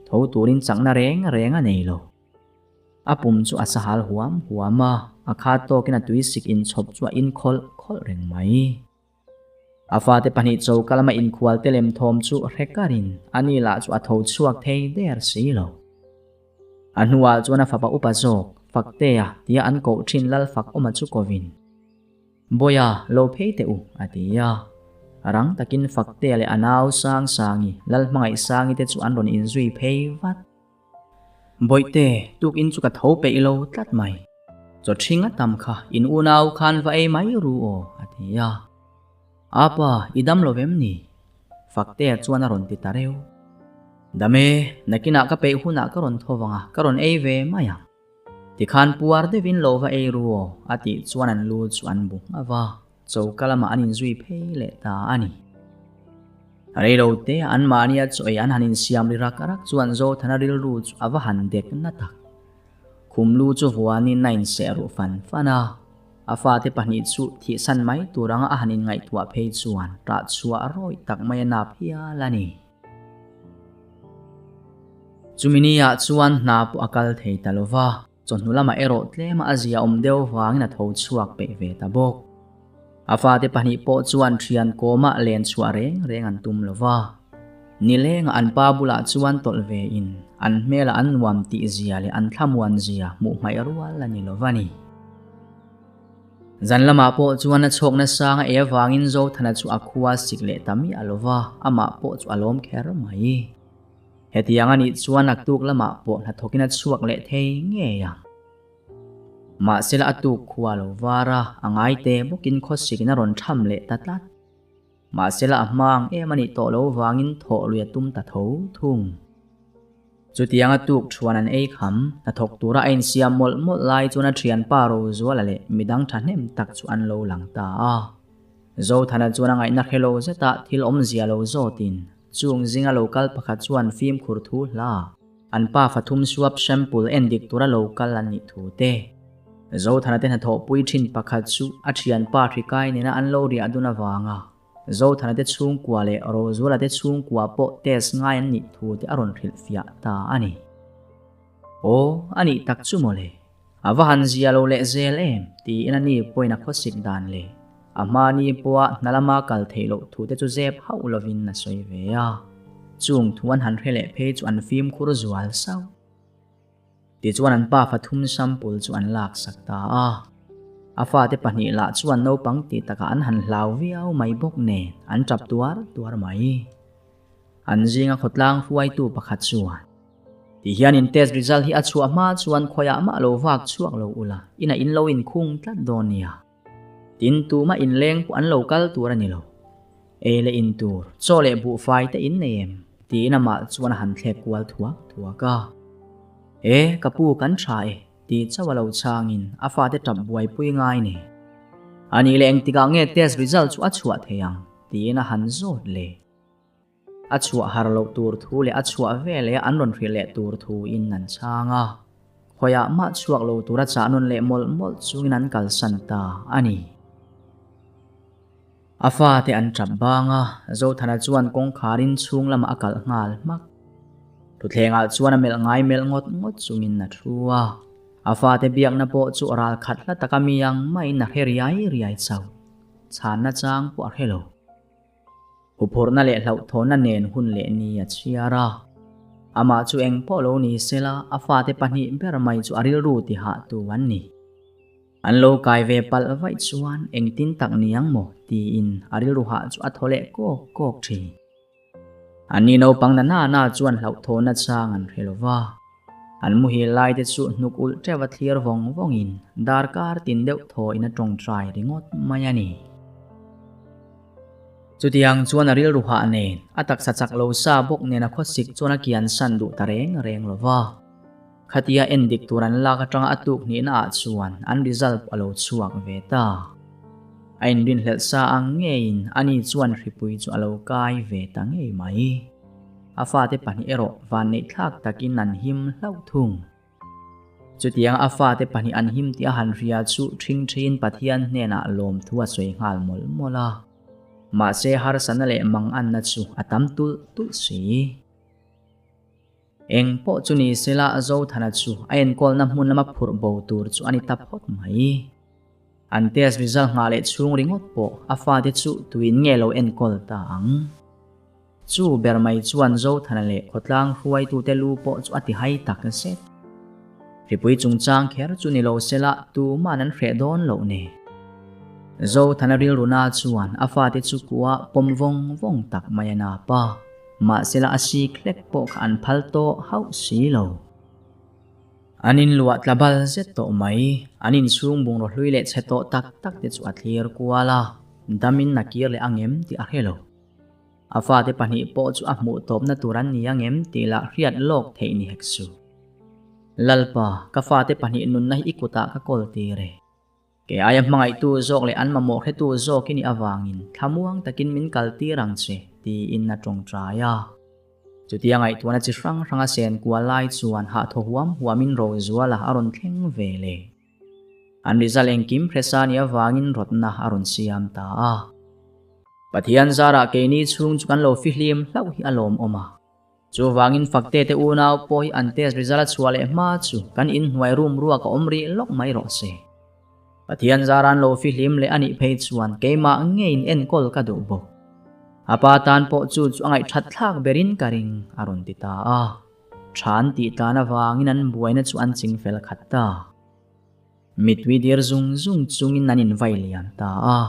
tho turin chakna reng reng a nei lo. A pum chu a sahal huam huam a, a khat tawkin a tuisik inchhawp chu a inkhawlh khawlh reng mai. A fate pahnih choka lama inkhual te lem thawm chu hre karin a ni lah chu a tho chhuak thei der si lo. A hnuah chuan a fapa upa zawk, Faktea tia an koh thin Lal Fakawma chu kovin, Bawiha, lo phei teh u, a ti a. Rang takin Faktea leh a nau Sangsangi, Lal Hmangaihsangi te chu an rawn inzui phei vat. Bawihte, tukin chu ka tho peih lo tlat mai. Chaw ṭhing a tam kha, in unau khan va ei mai ru aw, a ti a. Apa, i dam lo vem ni? Faktea chuan a rawn ti ta reuh. Dam e, nakinah ka peih hunah ka rawn tho vang a, ka rawn ei ve mai ang. Tikhan puar deuhin lo va ei ru aw, a tih chuan an lu chu an bu nghauh va. Choka lamah an inzui phei leh ta a ni. Reilo te an mahnia chaw ei an han insiam ri rak rak chuan Zothana rilru chu a va han dek na tak. Khum lu chu vuanin a inseh ruh fan fan a, a fate pahnih chu thihsan mai tur anga a han inngaihtuah phei chuan tah chhuah rawih tak mai a nap hial a ni. Chumi ni-ah chuan hna pawh a kal thei ta lo va. Chawhnu lamah erawh tlema a zia awm deuh vangin a tho chhuak peih ve ta bawk. A fate pahnih pawh chuan thian kawmah len chhuah reng reng an tum lo va. Nilengah an pa bulah chuan tawlh ve in an hmelah an nuam tih zia leh an thlamuan zia hmuh hmaih rual a ni lo va ni. Zan lamah pawh chuan a chhawkna sang a ei avangin Zothana chu a khua sik leh ta miah lo va, amah pawh chu a lawm kher mai. Hetiang a nih chuan naktuk lamah pawh hnathawkin a chhuak leh thei ngei ang. Mahsela a tuk khua lo var a, a ngai te bawkin khawsikin a rawn tham leh ta tlat. Mahsela a hma ang em a nih tawh lo vangin thawh lui a tum ta tho thung. Chutianga tuk thuan an ei kham, hnathawk tura a insiam mawlh mawlh lai chuan a thianpa Rozuala leh midang thahnem tak chu an lo lang ta a. Zothana chuan a ngaihna hre lo zetah thil awmzia lo zawtin chung zinga lo kal pakhat chuan fimkhur thu hla an pa fathum swab sample en dik tura lo kal an nih thu te. Zothana te hnathawhpui thin pakhat chu a thianpa hrikai nena an lo riah dun avanga Zothana te chhungkua leh Rozuala te chhungkua pawh test ngai an nih thu te a rawn hrilhfiah ta a ni. Aw, a nih tak chu mawle. A va han zia lo leh zel em? tiin a ni pawhin a khawsik dan leh a hmani pawha hna lama kal theih loh thu te chu zep hauh lovin a sawi ve a. Chung thu an han hre leh phei chu an fimkhur zual sauh. Tichuan an pa fathum sample chu an laksak ta a. A fate pahnih lah chuan naupang tih takah an han hlau viau mai bawk nen an tap tuar tuar mai. An zinga khawtlang hruaitu pakhat chuan, Ti hian in test result hi a chhuah hma chuan khawiah mah lo vak chhuak lo ula, inah in lo inkhung tlat dawn nia. Tin, tumah inleng pawh an lo kal tur a ni lo. Ei leh in tur, chaw leh buhfai te in nei em? tiin amah chuan a han thlek kual thuak thuak a. E, ka pu kan tha e, ti chauh a lo chhangin a fate tap buaipui ngai nei. Anih leh engtikah nge test result chu a chhuah thei ang? tiin a han zawt leh. A chhuah har loh tur thu leh a chhuah veleh an rawn hrilh leh tur thuin an chhang a. Khawiah mah chhuak lo tura chah nawn leh mawlh mawlh chungin an kalsan ta a ni. A fate an tap bang a, Zothana chuan kawngkharin chhung lamah a kalh nghal hmak. Thuthlengah chuan a melh ngai melh ngawt ngawt chungin a thu a. A fate biakna pawh chu ral khat hla taka mi ang maiin a hre riai riai chauh. Chhanna chang pawh a hre lo. Huphurhna leh hlauhthawnna nen hun leh ni a chhiar a. Amah chu eng pawh lo ni sela, a fate pahnih ber mai chu a rilru ti hahtu an ni. An lo kai ve palh vaih chuan engtin tak ni ang maw tiin a rilru hah chu a thaw leh kawk kawk thin. Anni naupang na na na chuan hlauhthawnna chang an hre lo va. An muhil lai te chu hnuk ulh teuh a thlir vawng vawngin darkar tin deuh thaw in a tawngtai ringawt mai a ni. Chutiang chuan a rilru hah nen, a taksa chak lo sa bawk nen a khawsik chuan a kian san duh ta reng reng lo va. Khatia en dik tur an lak atanga a tuk hnihna ah chuan an result a lo chhuak ve ta. A inrinhlelh sa ang ngeiin ani chuan hripui chu a lo kai ve ta ngei mai. A fate pahnih erawh vanneih thlak takin an him hlauh thung. Chutiang a fate pahnih an him tih a han hria chu ṭhing ṭhiin Pathian hnenah lawmthu a sawi nghal mawlh mawlh a. Mahse harsatna leh manganna chu a tam tulh tulh si. Eng pawh chu ni sela Zothana chu a enkawlna hmun lama phurh bo tur chu a ni ta phawt mai. An test result nghah leh chhung ringawt pawh a fate chu tuin nge lo enkawl ta ang. Chu ber mai chuan Zothana leh khawtlang hruaitute lu pawh chu a ti hai tak zet. Hripui chungchang kher chu ni lo sela tuman an hreh dawn loh ne. Zothana rilruna chuan a fate chu kua pawm vawng vawng tak mai a nap a. Mahsela a sik hlek pawh kha an phal tawh hauh si lo. An inluah tla bal zet tawh mai. An inchhung bungraw hlui leh chhe tawh tak tak te chu a thlir kual a, damin a kir leh angem tih a hre lo. A fate pahnih pawh chu a hmuh tawpna tur an ni angem tih lah hriat lawk theih ni hek su. Lalpa, ka fate pahnih nunna hi i kutah ka kawl tir e. Kei aia hmangaihtu zawk leh an mamawh hretu zawk i nih avangin thlamuang takin min kaltir ang che, tiin a tawngtai a. Chutia ngaihtuahna chi hrang hranga sen kual lai chuan hahthaw huam huamin Rozuala a rawn thleng ve le. An result engkim hresa nih avangin rawtna a rawn siam ta a. Pathian zarah keini chhung chu kan lo fihlim hlauh hi a lawmawm a. Chuvangin Fakte te unau pawh hi an test result a chhuah leh hma chu kan inhnuai room ruak a awm rih lawk mai rawh se. Pathian zaran lo fihlim leh a nih phei chuan keimah ngeiin enkawl ka duh bawk. A pa tan pawh chu chu a ngaihthat thlak berin ka ring, a rawn ti ta a. Tha an tih tlan avangin an buaina chu an ching fel khat ta. Mitui dir zung zung chungin an invai liam ta a.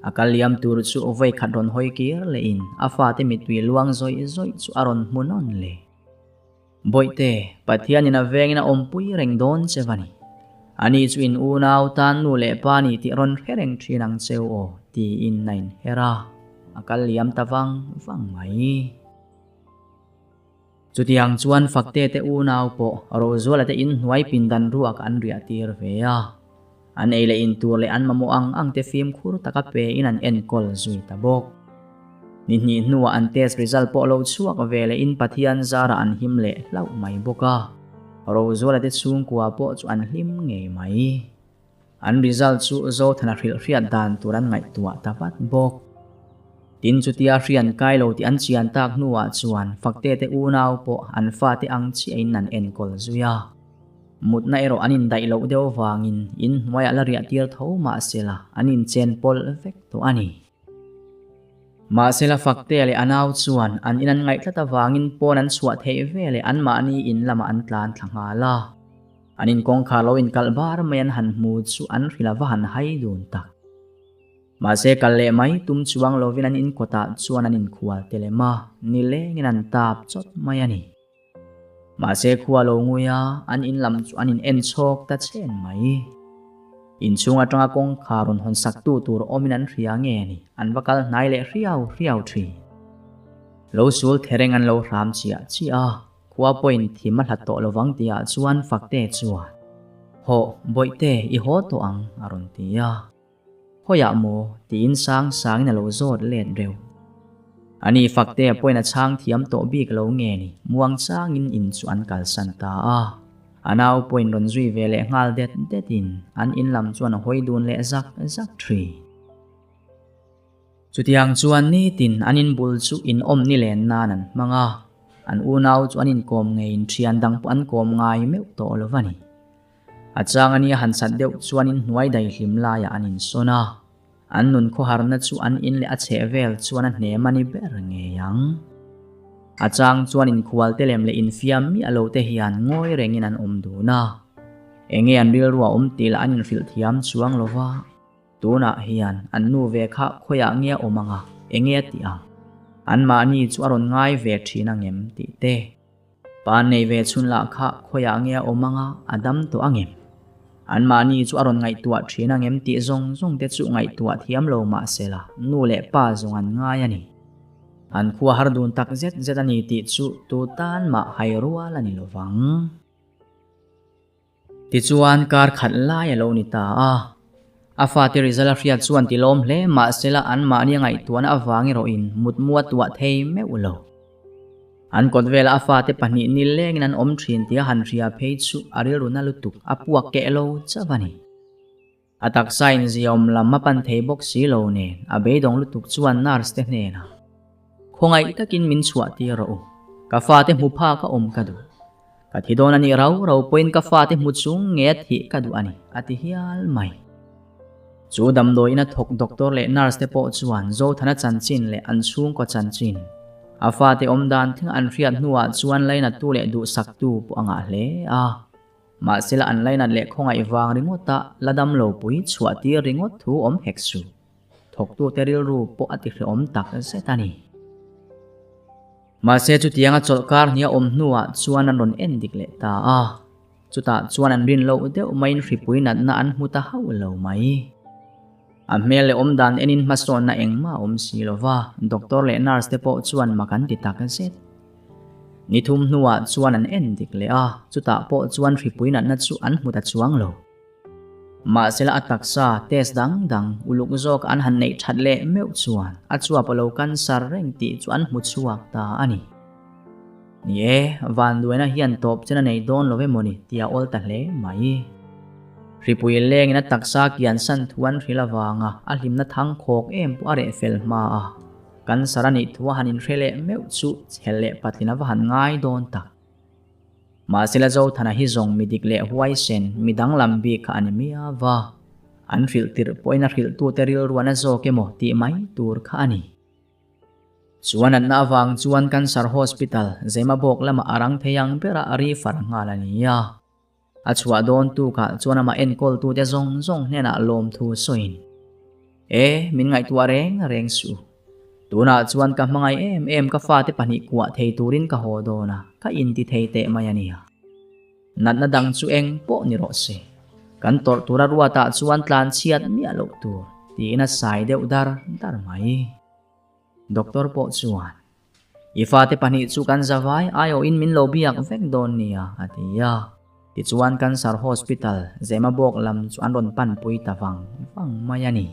A kal liam tur chu vawi khat rawn hawi kir lehin a fate mitui luang zawih zawih chu a rawn hmu nawn le. Bawihte, Pathianin a vengin a awmpui reng dawn che va ni. Ani chu in unau tan nu leh pa ni tih rawn hre reng thin ang cheu aw, tiin a inher a, a kal liam ta vang vang mai. Chutiang chuan Fakte te unau pawh Rozuala te inhnuai pindan ruak an riah tir ve a. An ei leh in tur leh an mamawh ang ang te fimkhur taka pe in an enkawl zui ta bawk. Ni hnih hnuah an test result pawh lo chhuak ve leh in Pathian zarah an him leh hlauh mai bawk a. Rozuala te chhungkua pawh chu an hlim ngei mai. An result chu Zothana hrilh hriat dan tur an ngaihtuah ta vat bawk. Tin chutia hrian kai lo tih an chian tak hnuah chuan Fakte te unau pawh an fate ang chiahin an enkawl zui a. Mutna erawh an indaih loh deuh vangin in hnuaiah la riah tir tho mahsela an inchen pawlh vek tawh a ni. Mahsela Faktea leh a nau chuan an in an ngaih tlat avangin pawn an chhuah theih veleh anmahni in lamah an tlan thla nghal a. An inkawngkhar lo inkalh bar mai an han hmu chu an hrilh a va han hai dun tak. Mahse kal leh mai tum chuang lovin an inkawtah chuan an inkhual te lem a, nilengin an tap chawt mai a ni. Mahse khua lo ngui a, an in lam chu an in en chhawk ta chen mai. Inchhung atanga kawngkhar rawn hawn sak tu tur awmin an hria nge ni, an va kal hnai leh hriau hriau thin. Lo sul thereng an lo hram chiah chiah a, khua pawhin thim a hlat tawh lovang tihah chuan Fakte chuan, Hawh, Bawihte, i haw tawh ang, a rawn ti a. Khawiah maw? tiin sang sangin a lo zawt let reuh. Ani Faktea pawhin a chhang thiam tawh bik lo nge ni, muang changin in chu an kalsan ta a. A nau pawhin rawn zui ve leh nghal det detin an in lam chuan a hawi dun leh zak zak thin. Chutiang chuan nitin an inbul chu inawm ni len nan an hmang a, an unau chu an inkawm ngeiin thian dang pawh an kawm ngai meuh tawh lo va ni. A chang a nia han sat deuh chuan in hnuai daihlim laiah an insawn a, an nun khawharna chu an in leh a chheh vel chuan a hnem a ni ber ngei ang. A chang chuan inkhual te lem leh infiam miah lo te hian ngawi rengin an awm dun a, enge an rilru a awm tih lah an inhrilh thiam chuang lo va, tunah hian an nu ve kha khawiah nge a awm ang a, enge a tih ang? Anmahni chu a rawn ngai ve thin ang em tih te. Pa nei ve chhun lah kha khawiah nge a awm anga a dam tawh angem? Anmahni chu a rawn ngaihtuah thin angem tih zawng zawng te chu ngaihtuah thiam lo mah sela nu leh pa zawng an ngai a ni. An khua har dun tak zet zet a ni tih chu tu tan mah hai rual a ni lo vang. Tichuan kar khat lai a lo ni ta a. A fate result a hriat chuan ti lawm hle mahsela anmahni a ngaihtuahna avang erawhin mutmu a tuah thei meuh lo. An kawt velah a fate pahnih nilengin an awm thin tih a han hria phei chu a rilru na lutuk a puak keh lo chauh a ni. A taksa inziaawm lam a pan thei bawk si lo nen a beidawng lutuk chuan nurse te hnenah, Khawngaih takin min chhuah tir rawh u, ka fate hmu phak a awm ka duh. Ka thi dawn a nih rau rau pawhin ka fate hmu chung nge a thih ka duh a ni, a ti hial mai. Chu damdawiin a thawk doctor leh nurse te pawh chuan Zothana chanchin leh an chhungkaw chanchin, a fate awm dan thleng an hriat hnuah chuan lainattu leh duhsaktu pawh a ngah hle a. Mahsela an lainat leh khawngaih vang ringawta la dam lo pui chhuah tir ringawt thu awm hek suh. Thawktute rilru pawh a tihrehawm tak zet a ni. Mahse chutianga chawlhkar hnih a awm hnuah chuan an rawn en dik leh ta a. Chutah chuan an rin loh deuh maiin hripui natna an hmu ta hauh lo mai. A hmel leh awmdan enin hmasawnna engmah a awm si lo va, doctor leh nurse te pawh chuan mak an ti tak zet. Ni thum hnuah chuan an en dik leh a, chutah pawh chuan hripui natna chu an hmu ta chuang lo. Mahsela a taksa test dang dang uluk zawk an han neih that leh meuh chuan a chuap a lo cancer reng tih chu an hmu chhuak ta a ni. Ni e, vanduaina hian tawp chen a nei dawn lo emaw ni tih a awl ta hle mai. Hripui lengin a taksa kian san thu an hrilh avanga a hlimna thang khawk em pawh a reh fel hma a, cancer a nih thu a han inhre leh meuh chu chhel leh patlin a va han ngai dawn tak. Mahsela Zothana hi zawng mi dik leh huaisen, mi danglam bik kha a ni miau va, an hrilh tirh pawhin a hrilhtute rilruan a zawk emaw tih mai tur kha a ni. Chuan natna avang chuan Cancer Hospital, Zemabawk lamah a rang thei ang berah a ri far nghal a ni a. A chhuah dawn tukah chuan amah enkawltute zawng zawng hnenah lawmthu sawiin, E, min ngaihtuah reng reng suh. Tunah chuan ka hmangaih em em ka fate pahnih kuah thei turin ka haw dawn a, ka inti thei teh mai a nia. Natna dang chu eng pawh ni rawh se. Kan tawrh tura ruatah chuan tlan chhiat miah loh tur tiin a sai deuh dar dar mai. Doctor pawh chuan, I fate pahnih chu kan zavai aiawhin min lo biak vek dawn nia, a ti a. Tichuan Cancer Hospital, Zemabawk lam chu an rawn panpui ta vang vang mai a ni.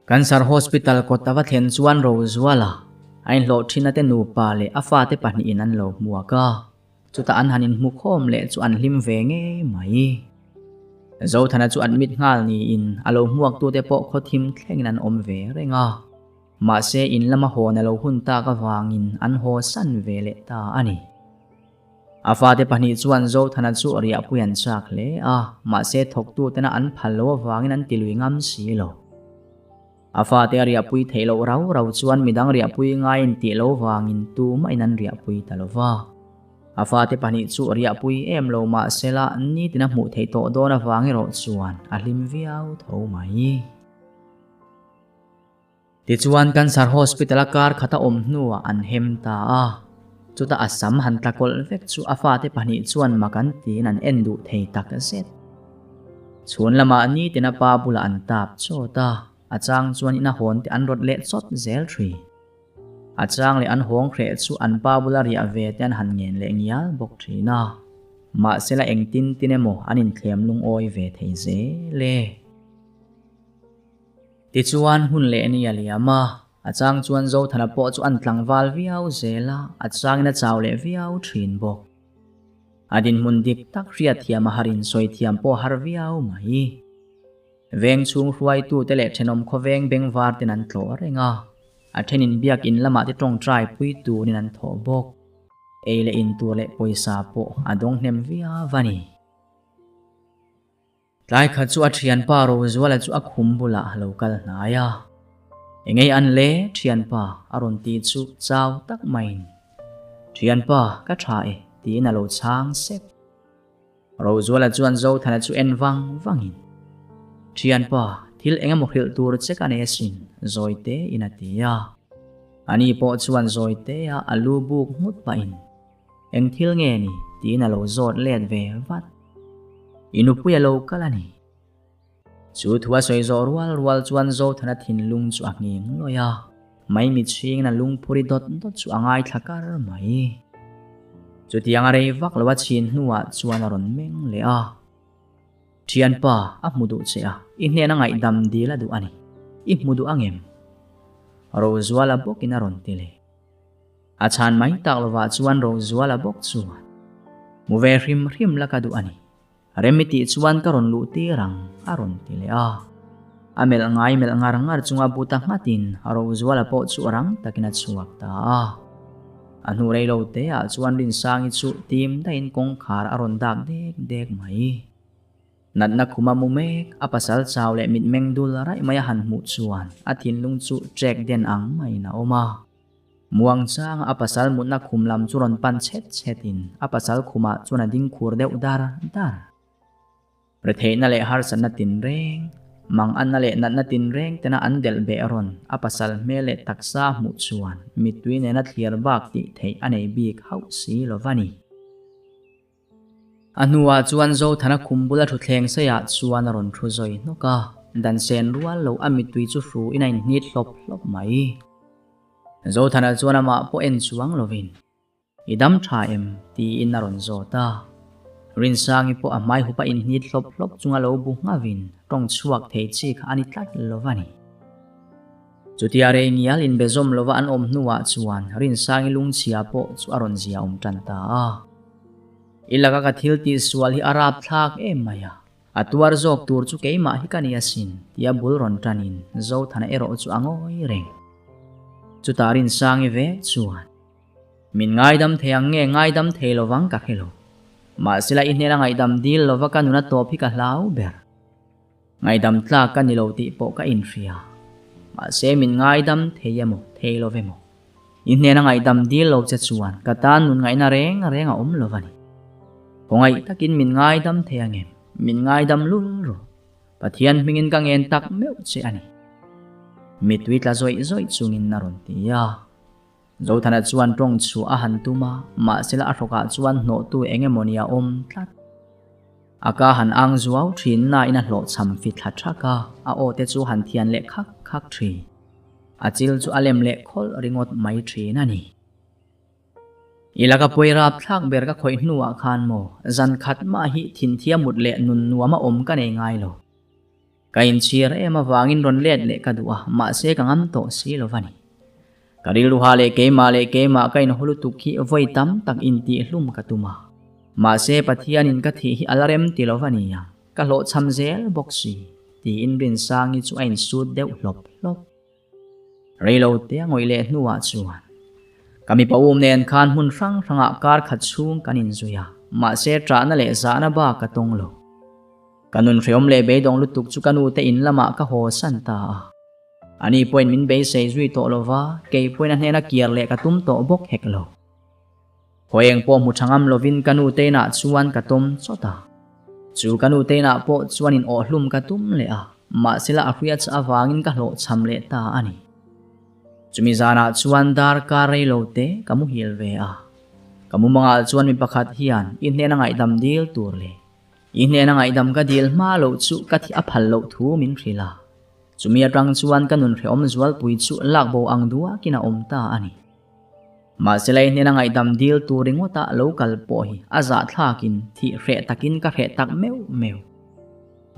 Cancer Hospital kawt a va thlen chuan Rozuala, a inhlawh thin ate nupa leh a fate pahnihin an lo hmuak a. Chutah an han inhmu khawm leh chu an hlim ve ngei mai. Zothana chu admit nghal niin a lo hmuaktute pawh khawthim thlengin an awm ve reng a. Mahse in lama hawn a lo hun tak avangin an haw san ve leh ta a ni. A fate pahnih chuan Zothana chu riahpui an chak hle a, mahse thawktutena an phal lo avangin an tilui ngam si lo. A fate a riahpui theih loh rau rau chuan midang riahpui ngaiin tih lo vangin tumahin an riahpui ta lo va. A fate pahnih chu riahpui em lo mahsela nitin a hmuh theih tawh dawn avang erawh chuan a hlim viau tho mai. Tichuan Cancer Hospital a kar khat a awm hnuah an hem ta a, chutah a sam han tla kawlh vek chu a fate pahnih chuan mak an tiin an en duh thei tak zet. Chhun lamah nitin a pa bulah an tap chawt a, a chang chuan ina hawn te an rawt leh chawt zel thin. A chang leh an hawng hreh chu an pa bula riah ve te an han ngen leh ngial bawk thin a, mahsela engtin tin emaw an inthlem lungawi ve thei zel e. Tichuan hun leh ni a liam a, a chang chuan Zothana pawh chu an tlangval viau zel a, a changin a chau leh viau thin bawk. A dinhmun dik tak hriat thiam a har in sawi thiam pawh a har viau mai. Veng chhung hruaitute leh thenawm khawveng bengvar ten an tlawh reng a, a thenin biakin lamah te tawngtai pui turin an thawh bawk. Ei leh in tur leh pawisa pawh a dawng hnem viau a ni. Tlai khat chu a thianpa Rozuala chu a khum bulah a lo kal hnai a. Engei an le, thianpa, a rawn ti chu chau tak maiin, Thianpa, ka tha e, tiin a lo chhang sep. Rozuala chuan Zothana chu en vang vangin, Thianpa, thil eng emaw hrilh tur che ka nei asin, zawi tein a ti a. Ani pawh chuan zawi tea a lu buk nghut pahin, Eng thil nge ni? tiin a lo zawt let ve vat. I nupui a lo kal a ni. Chu thu a sawi zawh rual rual chuan Zothana thinlung chu a nghing lawih a, maimi chhingin a lungphuri dawt dawt chu a ngaithla kar mai. Chutiang a rei vak lo a chhin hnuah chuan a rawn meng leh a. Thianpa, a hmu duh che a, i hnena ngaihdam dil a duh a ni. I hmu duh angem? Rozuala bawkin a rawn ti leh. A chhan mai tak lovah chuan Rozuala bawk chuan, Hmu ve hrim hrim la ka duh a ni. Remi tih chuan ka rawn luh tir ang, a rawn ti leh a. A melh ngai melh ngar ngar chunga buta nghatin Rozuala pawh chu rang takin a chhuak ta a. A hnu rei lo teah chuan Rinsangi chu tim daihin kawngkhar a rawn dak dek dek mai. Natna khuma mu mek, a pasal chau leh mitmeng dul raih mai a han hmuh chuan a thinlung chu trek den ang maiin a awm a. Muangchanga a pasal mutna khum lam chu rawn pan chhet chhetin a pasal khumah chuan a ding khur deuh dar dar. Retheihna leh harsatna tinreng, manganna leh natna tinreng tena an delh beh rawn a pasal hmel leh taksa hmuh chuan mittui nena thliar bak tih theih a nei bik hauh si lo va ni. A hnuah chuan Zothana khum bula thutthleng seiah chuan a rawn thu zawi hnawk a, dan sen rual lo a mittui chu hru in a inhnit hlawp hlawp mai. Zothana chuan amah pawh en chuang lovin, I dam tha em? tiin a rawn zawt a. Rinsangi pawh a hmai hup a inhnit hlawp hlawp chunga lo bu nghavin tawng chhuak thei chi kha a ni tlat lo va ni. Chutia rei ngial inbezawm lova an awm hnuah chuan Rinsangi lungchhia pawh chu a rawn zia awm tan ta a. I laka ka thil tih sual hi a rap thlak em mai a, a tuar zawk tur chu keimah hi ka ni asin, tia bul rawn tanin Zothana erawh chu a ngawi reng. Chutah Rinsangi vek chuan, Min ngaidam thei ang nge ngaidam thei lovang ka hre lo. Mahsela i hnena ngaihdam dil lova ka nuna tawp hi ka hlau ber. Ngaidam tlak ka ni lo tih pawh ka inhria. Mahse min ngaidam thei emaw thei lo emaw. I hnena ngaihdam dil lo che chuan ka tan nun ngaihna reng reng a awm lo a ni. Khawngaih takin min ngaidam thei angem? Min ngaidam lul rawh. Pathian hmingin ka ngen tak meuh che a ni. Mittui tla zawih zawih chungin a rawn ti a. Zothana chuan tawng chhuah a han tum a, mahsela a hrawkah chuan hnawhtu eng emaw ni a awm tlat. A ka han ang zuau thin nain a hlawhchham fi thla thak a, a aw te chu han thian leh khak khak thin. A chil chu a lem leh khawlh ringawt mai thin a ni. I laka pawi rapthlak ber ka khawih hnuah khan maw, zan khat mah hi thinthia mut leh nun nuam a awm ka nei ngai lo. Ka inchhir em avangin rawn let leh ka duh a, mahse ka ngam tawh si lo va ni. Ka rilruha leh keimah leh keimah ka inhaw lutuk hi vawi tam tak intihhlum ka tum a. Mahse Pathianin ka thih hi a la rem ti lo va nia, ka hlawhchham zel bawk si, tiin Rinsangi chu a insut deuh hlawp hlawp. Reilo te a ngawih leh hnuah chuan ka mipa um nen khan hmun hrang hrangah kar khat chhung kan inzui a, mahse ṭahna leh zahna bak ka tawng lo. Ka nun hreawm leh beidawng lutuk chu ka nute in lamah ka haw san ta a. Ani pawhin min beisei zui tawh lo va, kei pawhin a hnena kiar leh ka tum tawh bawk hek lo. Haw eng pawh hmu tha ngam lovin ka nute inah chuan ka tawm chawt a. Chu ka nute inah pawh chuan in awhhlum ka tum leh a, mahsela a hriat chah avangin ka hlawhchham leh ta a ni. Chumi zanah chuan darkar rei lo te ka muhil ve a. Ka mumangah chuan mi pakhat hian i hnena ngaihdam dil tur leh i hnena ngaihdam ka dil hma loh chu ka thi a phal loh thu min hrilh a. Chumi atang chuan ka nun hrehawm zualpui chu lak bo ang duakin a awm ta a ni. Mahse lei hnena ngaihdam dil tur ringawta lo kal pawh hi a zahthlakin thih hreh takin ka hreh tak meuh meuh.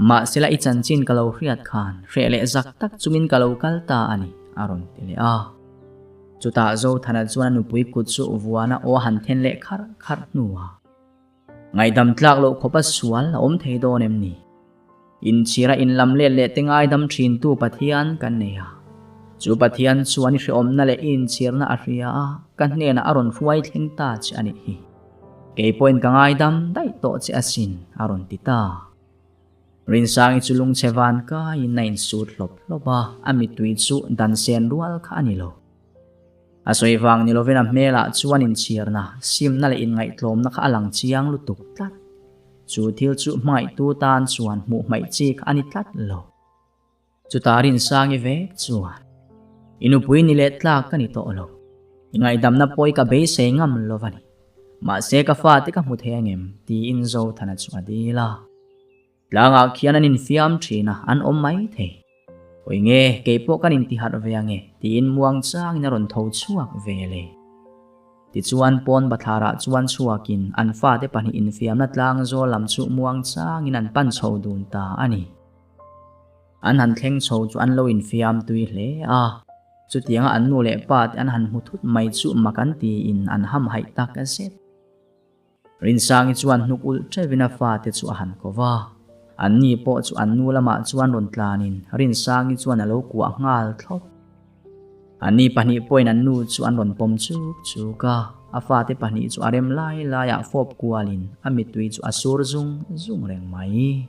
Mahse la i chanchin ka lo hriat khan hreh leh zak tak chungin ka lo kal ta a ni, a rawn ti leh a. Chutah Zothana chuan a nupui kut chu vuana aw a han then leh kharh kharh hnuah, Ngaihdam tlak loh khawpa sual a awm thei dawn em ni? Inchhira inlam let leh te ngaidam thintu Pathian kan nei a. Chu Pathian chuan i hrehawmna leh i inchhirna a hria a, ka hnenah a rawn hruai thleng ta che a nih hi. Kei pawhin ka ngaidam daih tawh che asin, a rawn ti ta. Rinsangi chu lungchhe van kaiin a insut hlawp hlawp a, a mittui chu dan sen rual kha a ni lo. A sawi vang ni lovin a hmelah chuan inchhirna, simna leh inngaihtlawmna kha a lang chiang lutuk tlat. Chu thil chu hmangaihtu tan chuan hmuh hmaih chi kha a ni tlat lo. Chutah Rinsangi vek chuan, I nupui ni leh tlak ka ni tawh lo. I ngaihdamna pawi ka beisei ngam lo va ni. Mahse ka fate ka hmu thei angem? tiin Zothana chu a dil a. Tlangah khian an infiam thin a, an awm mai thei. Hawi nge, kei pawh kan intiharh ve ange, tiin muang changin a rawn tho chhuak ve le. Tichuan pawn bathlarah chuan chhuakin an fate pahnih infiamna tlang zawl lam chu muang changin an pan chho dun ta a ni. An han thleng chho chu an lo infiam tui hle a, chutianga an nu leh pa te an han hmu thut mai chu mak an tiin an hamhaih tak zet. Rinsangi chuan hnuk ulh ṭeuhin a fate chu a han ko va. Anni pawh chu an nu lamah chuan rawn tlanin Rinsangi chuan a lo kuah nghal thlawp. Anni pahnih pawhin an nu chu an rawn pawm chuk chuk a, a fate pahnih chu a rem lai laiah fawp kualin a mittui chu a sur zung zung reng mai.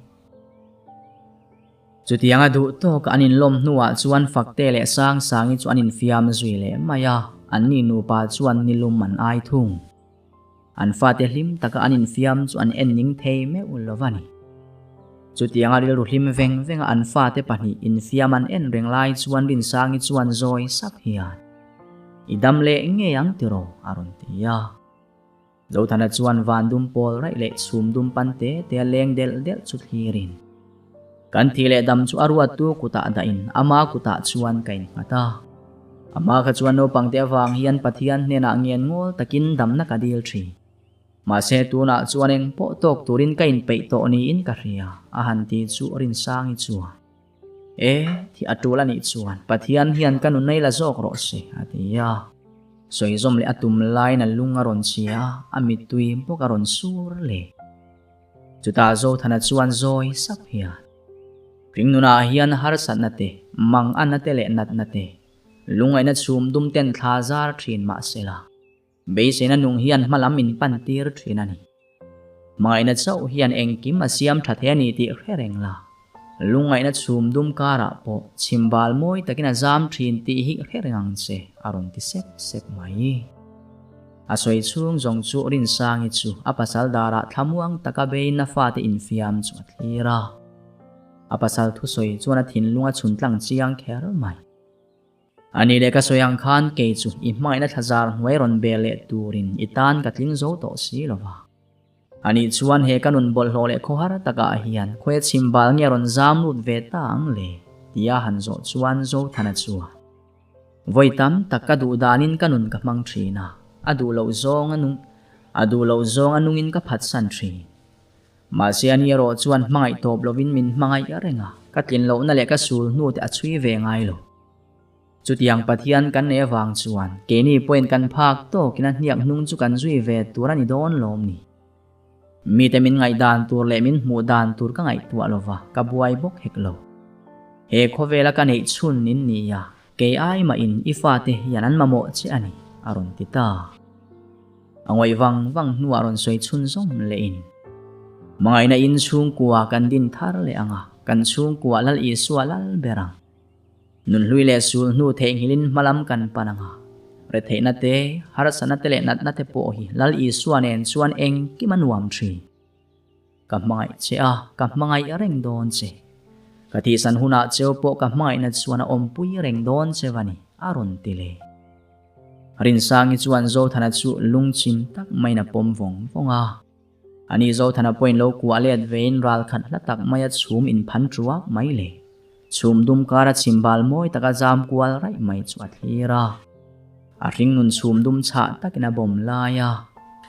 Chutianga duh tawka an inlawm hnuah chuan Fakte leh Sangsangi chu an infiam zui leh mai a, anni nupa chuan nilum an ai thung. An fate hlim taka an infiam chu an en ning thei meuh lo va ni. Chutianga rilru hlim veng venga an fate pahnih infiam an en reng lai chuan Rinsangi chuan zawi sap hian, I dam leh ngei ang tiraw? a rawn ti a. Zothana chuan van dum pawl raih leh chhum dum pan te te a leng delh delh chu thlirin, Kan thih leh dam chu a ruattu kutah dahin ama kutah chuan ka innghat a. Amah kha chuan naupang te avang hian Pathian hnenah ngen ngawl takin damna ka dil thin. Mahse tunah chuan eng pawh tawk turin ka inpeih tawh niin ka hria, a han ti chu Rinsangi chuan, E, thih a tul a nih chuan Pathian hian ka nunei la zawk rawh se, a ti a. Sawizawm leh a tum laiin a lung a rawn chhia a, a mittui bawk a rawn sur leh. Chutah Zothana chuan zawi sap hian, Hringnunah hian harsatna te, manganna te leh natna te, lungaihna chhum dum ten thla zar thin mah sela, beiseina nung hian hmalam in pan tir thin a ni. Hmangaihna chauh hian engkim a siam tha thei a ni tih hre reng la, lungaihna chhum dum karah pawh chhimbal mawi takin a zam thin tih hi hre reng ang che, a rawn ti sep sep mai. A sawi chhung zawng chu Rinsangi chu a pasal darah thlamuang taka beiin a fate infiam chu a thlir a. A pasal thusawi chuan a thinlung a chhun tlang chiang kher mai. A ni leh ka sawi ang khan kei chu i hmangaihna thlazar hnuai rawn bel leh turin i tan ka tling zo tawh si lo va. A nih chuan he ka nun bawlhhlawh leh khawhar takah hian khawi a chhim bal nge rawn zam lut ve ta ang le? tia han zawh chuan Zothana chuan, Vawi tam tak ka duh danin ka nun ka hmang thin a, a duh loh zawng a nung, a duh loh zawng a nungin ka phatsan thin. Mahse ani erawh chuan hmangaih tawp lovin min hmangaih reng a, ka tlin lohna leh ka sul hnu te a chhui ve ngai lo. Chutiang Pathian kan nei avang chuan keini pawhin kan phak tawkin a hniak hnung chu kan zui ve tur a ni dawn lawm ni. Mite min ngaihdan tur leh min hmuh dan tur ka ngaihtuah lova ka buai bawk hek lo. He khawvela ka neih chhun in ni a, kei ai mahin i fate hian an mamawh che a ni, a rawn ti ta. A ngawih vang vang hnuah rawn sawi chhun zawm lehin, Hmangaihna in chhungkua kan din thar leh ang a, kan chhungkua Lal Isua lal ber ang. Nunhlui leh sul hnu theihnghilhin hmalam kan pan ang a, retheihna te, harsatna te leh natna te pawh hi Lal Isua nen chuan engkim a nuam thin. Ka hmangaih che a, ka hmangaih reng dawn che. Ka thihsan hunah cheu pawh ka hmangaihna chuan a awmpui reng dawn che va ni, a rawn ti leh. Rinsangi chuan Zothana chu lungchim tak maiin a pawm vawng vawng a. Ani Zothana pawhin lo kuah let vein ral khat hla tak maia chhum inphan truak mai le. Chhum dum kara chhimbal mawi taka zam kual raih mai chu a thlir a. A hringnun chhum dum chhah takin a bawm lai a,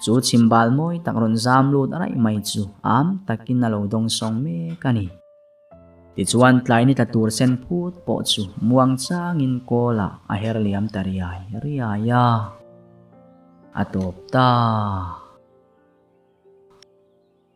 chu chhimbal mawi tak rawn zam lut raih mai chu am takin a lo dawngsawng mek a ni. Tichuan tlai ni tla tur sen phut pawh chu muang changin kawlah a her liam ta riai riai a. A tawp ta.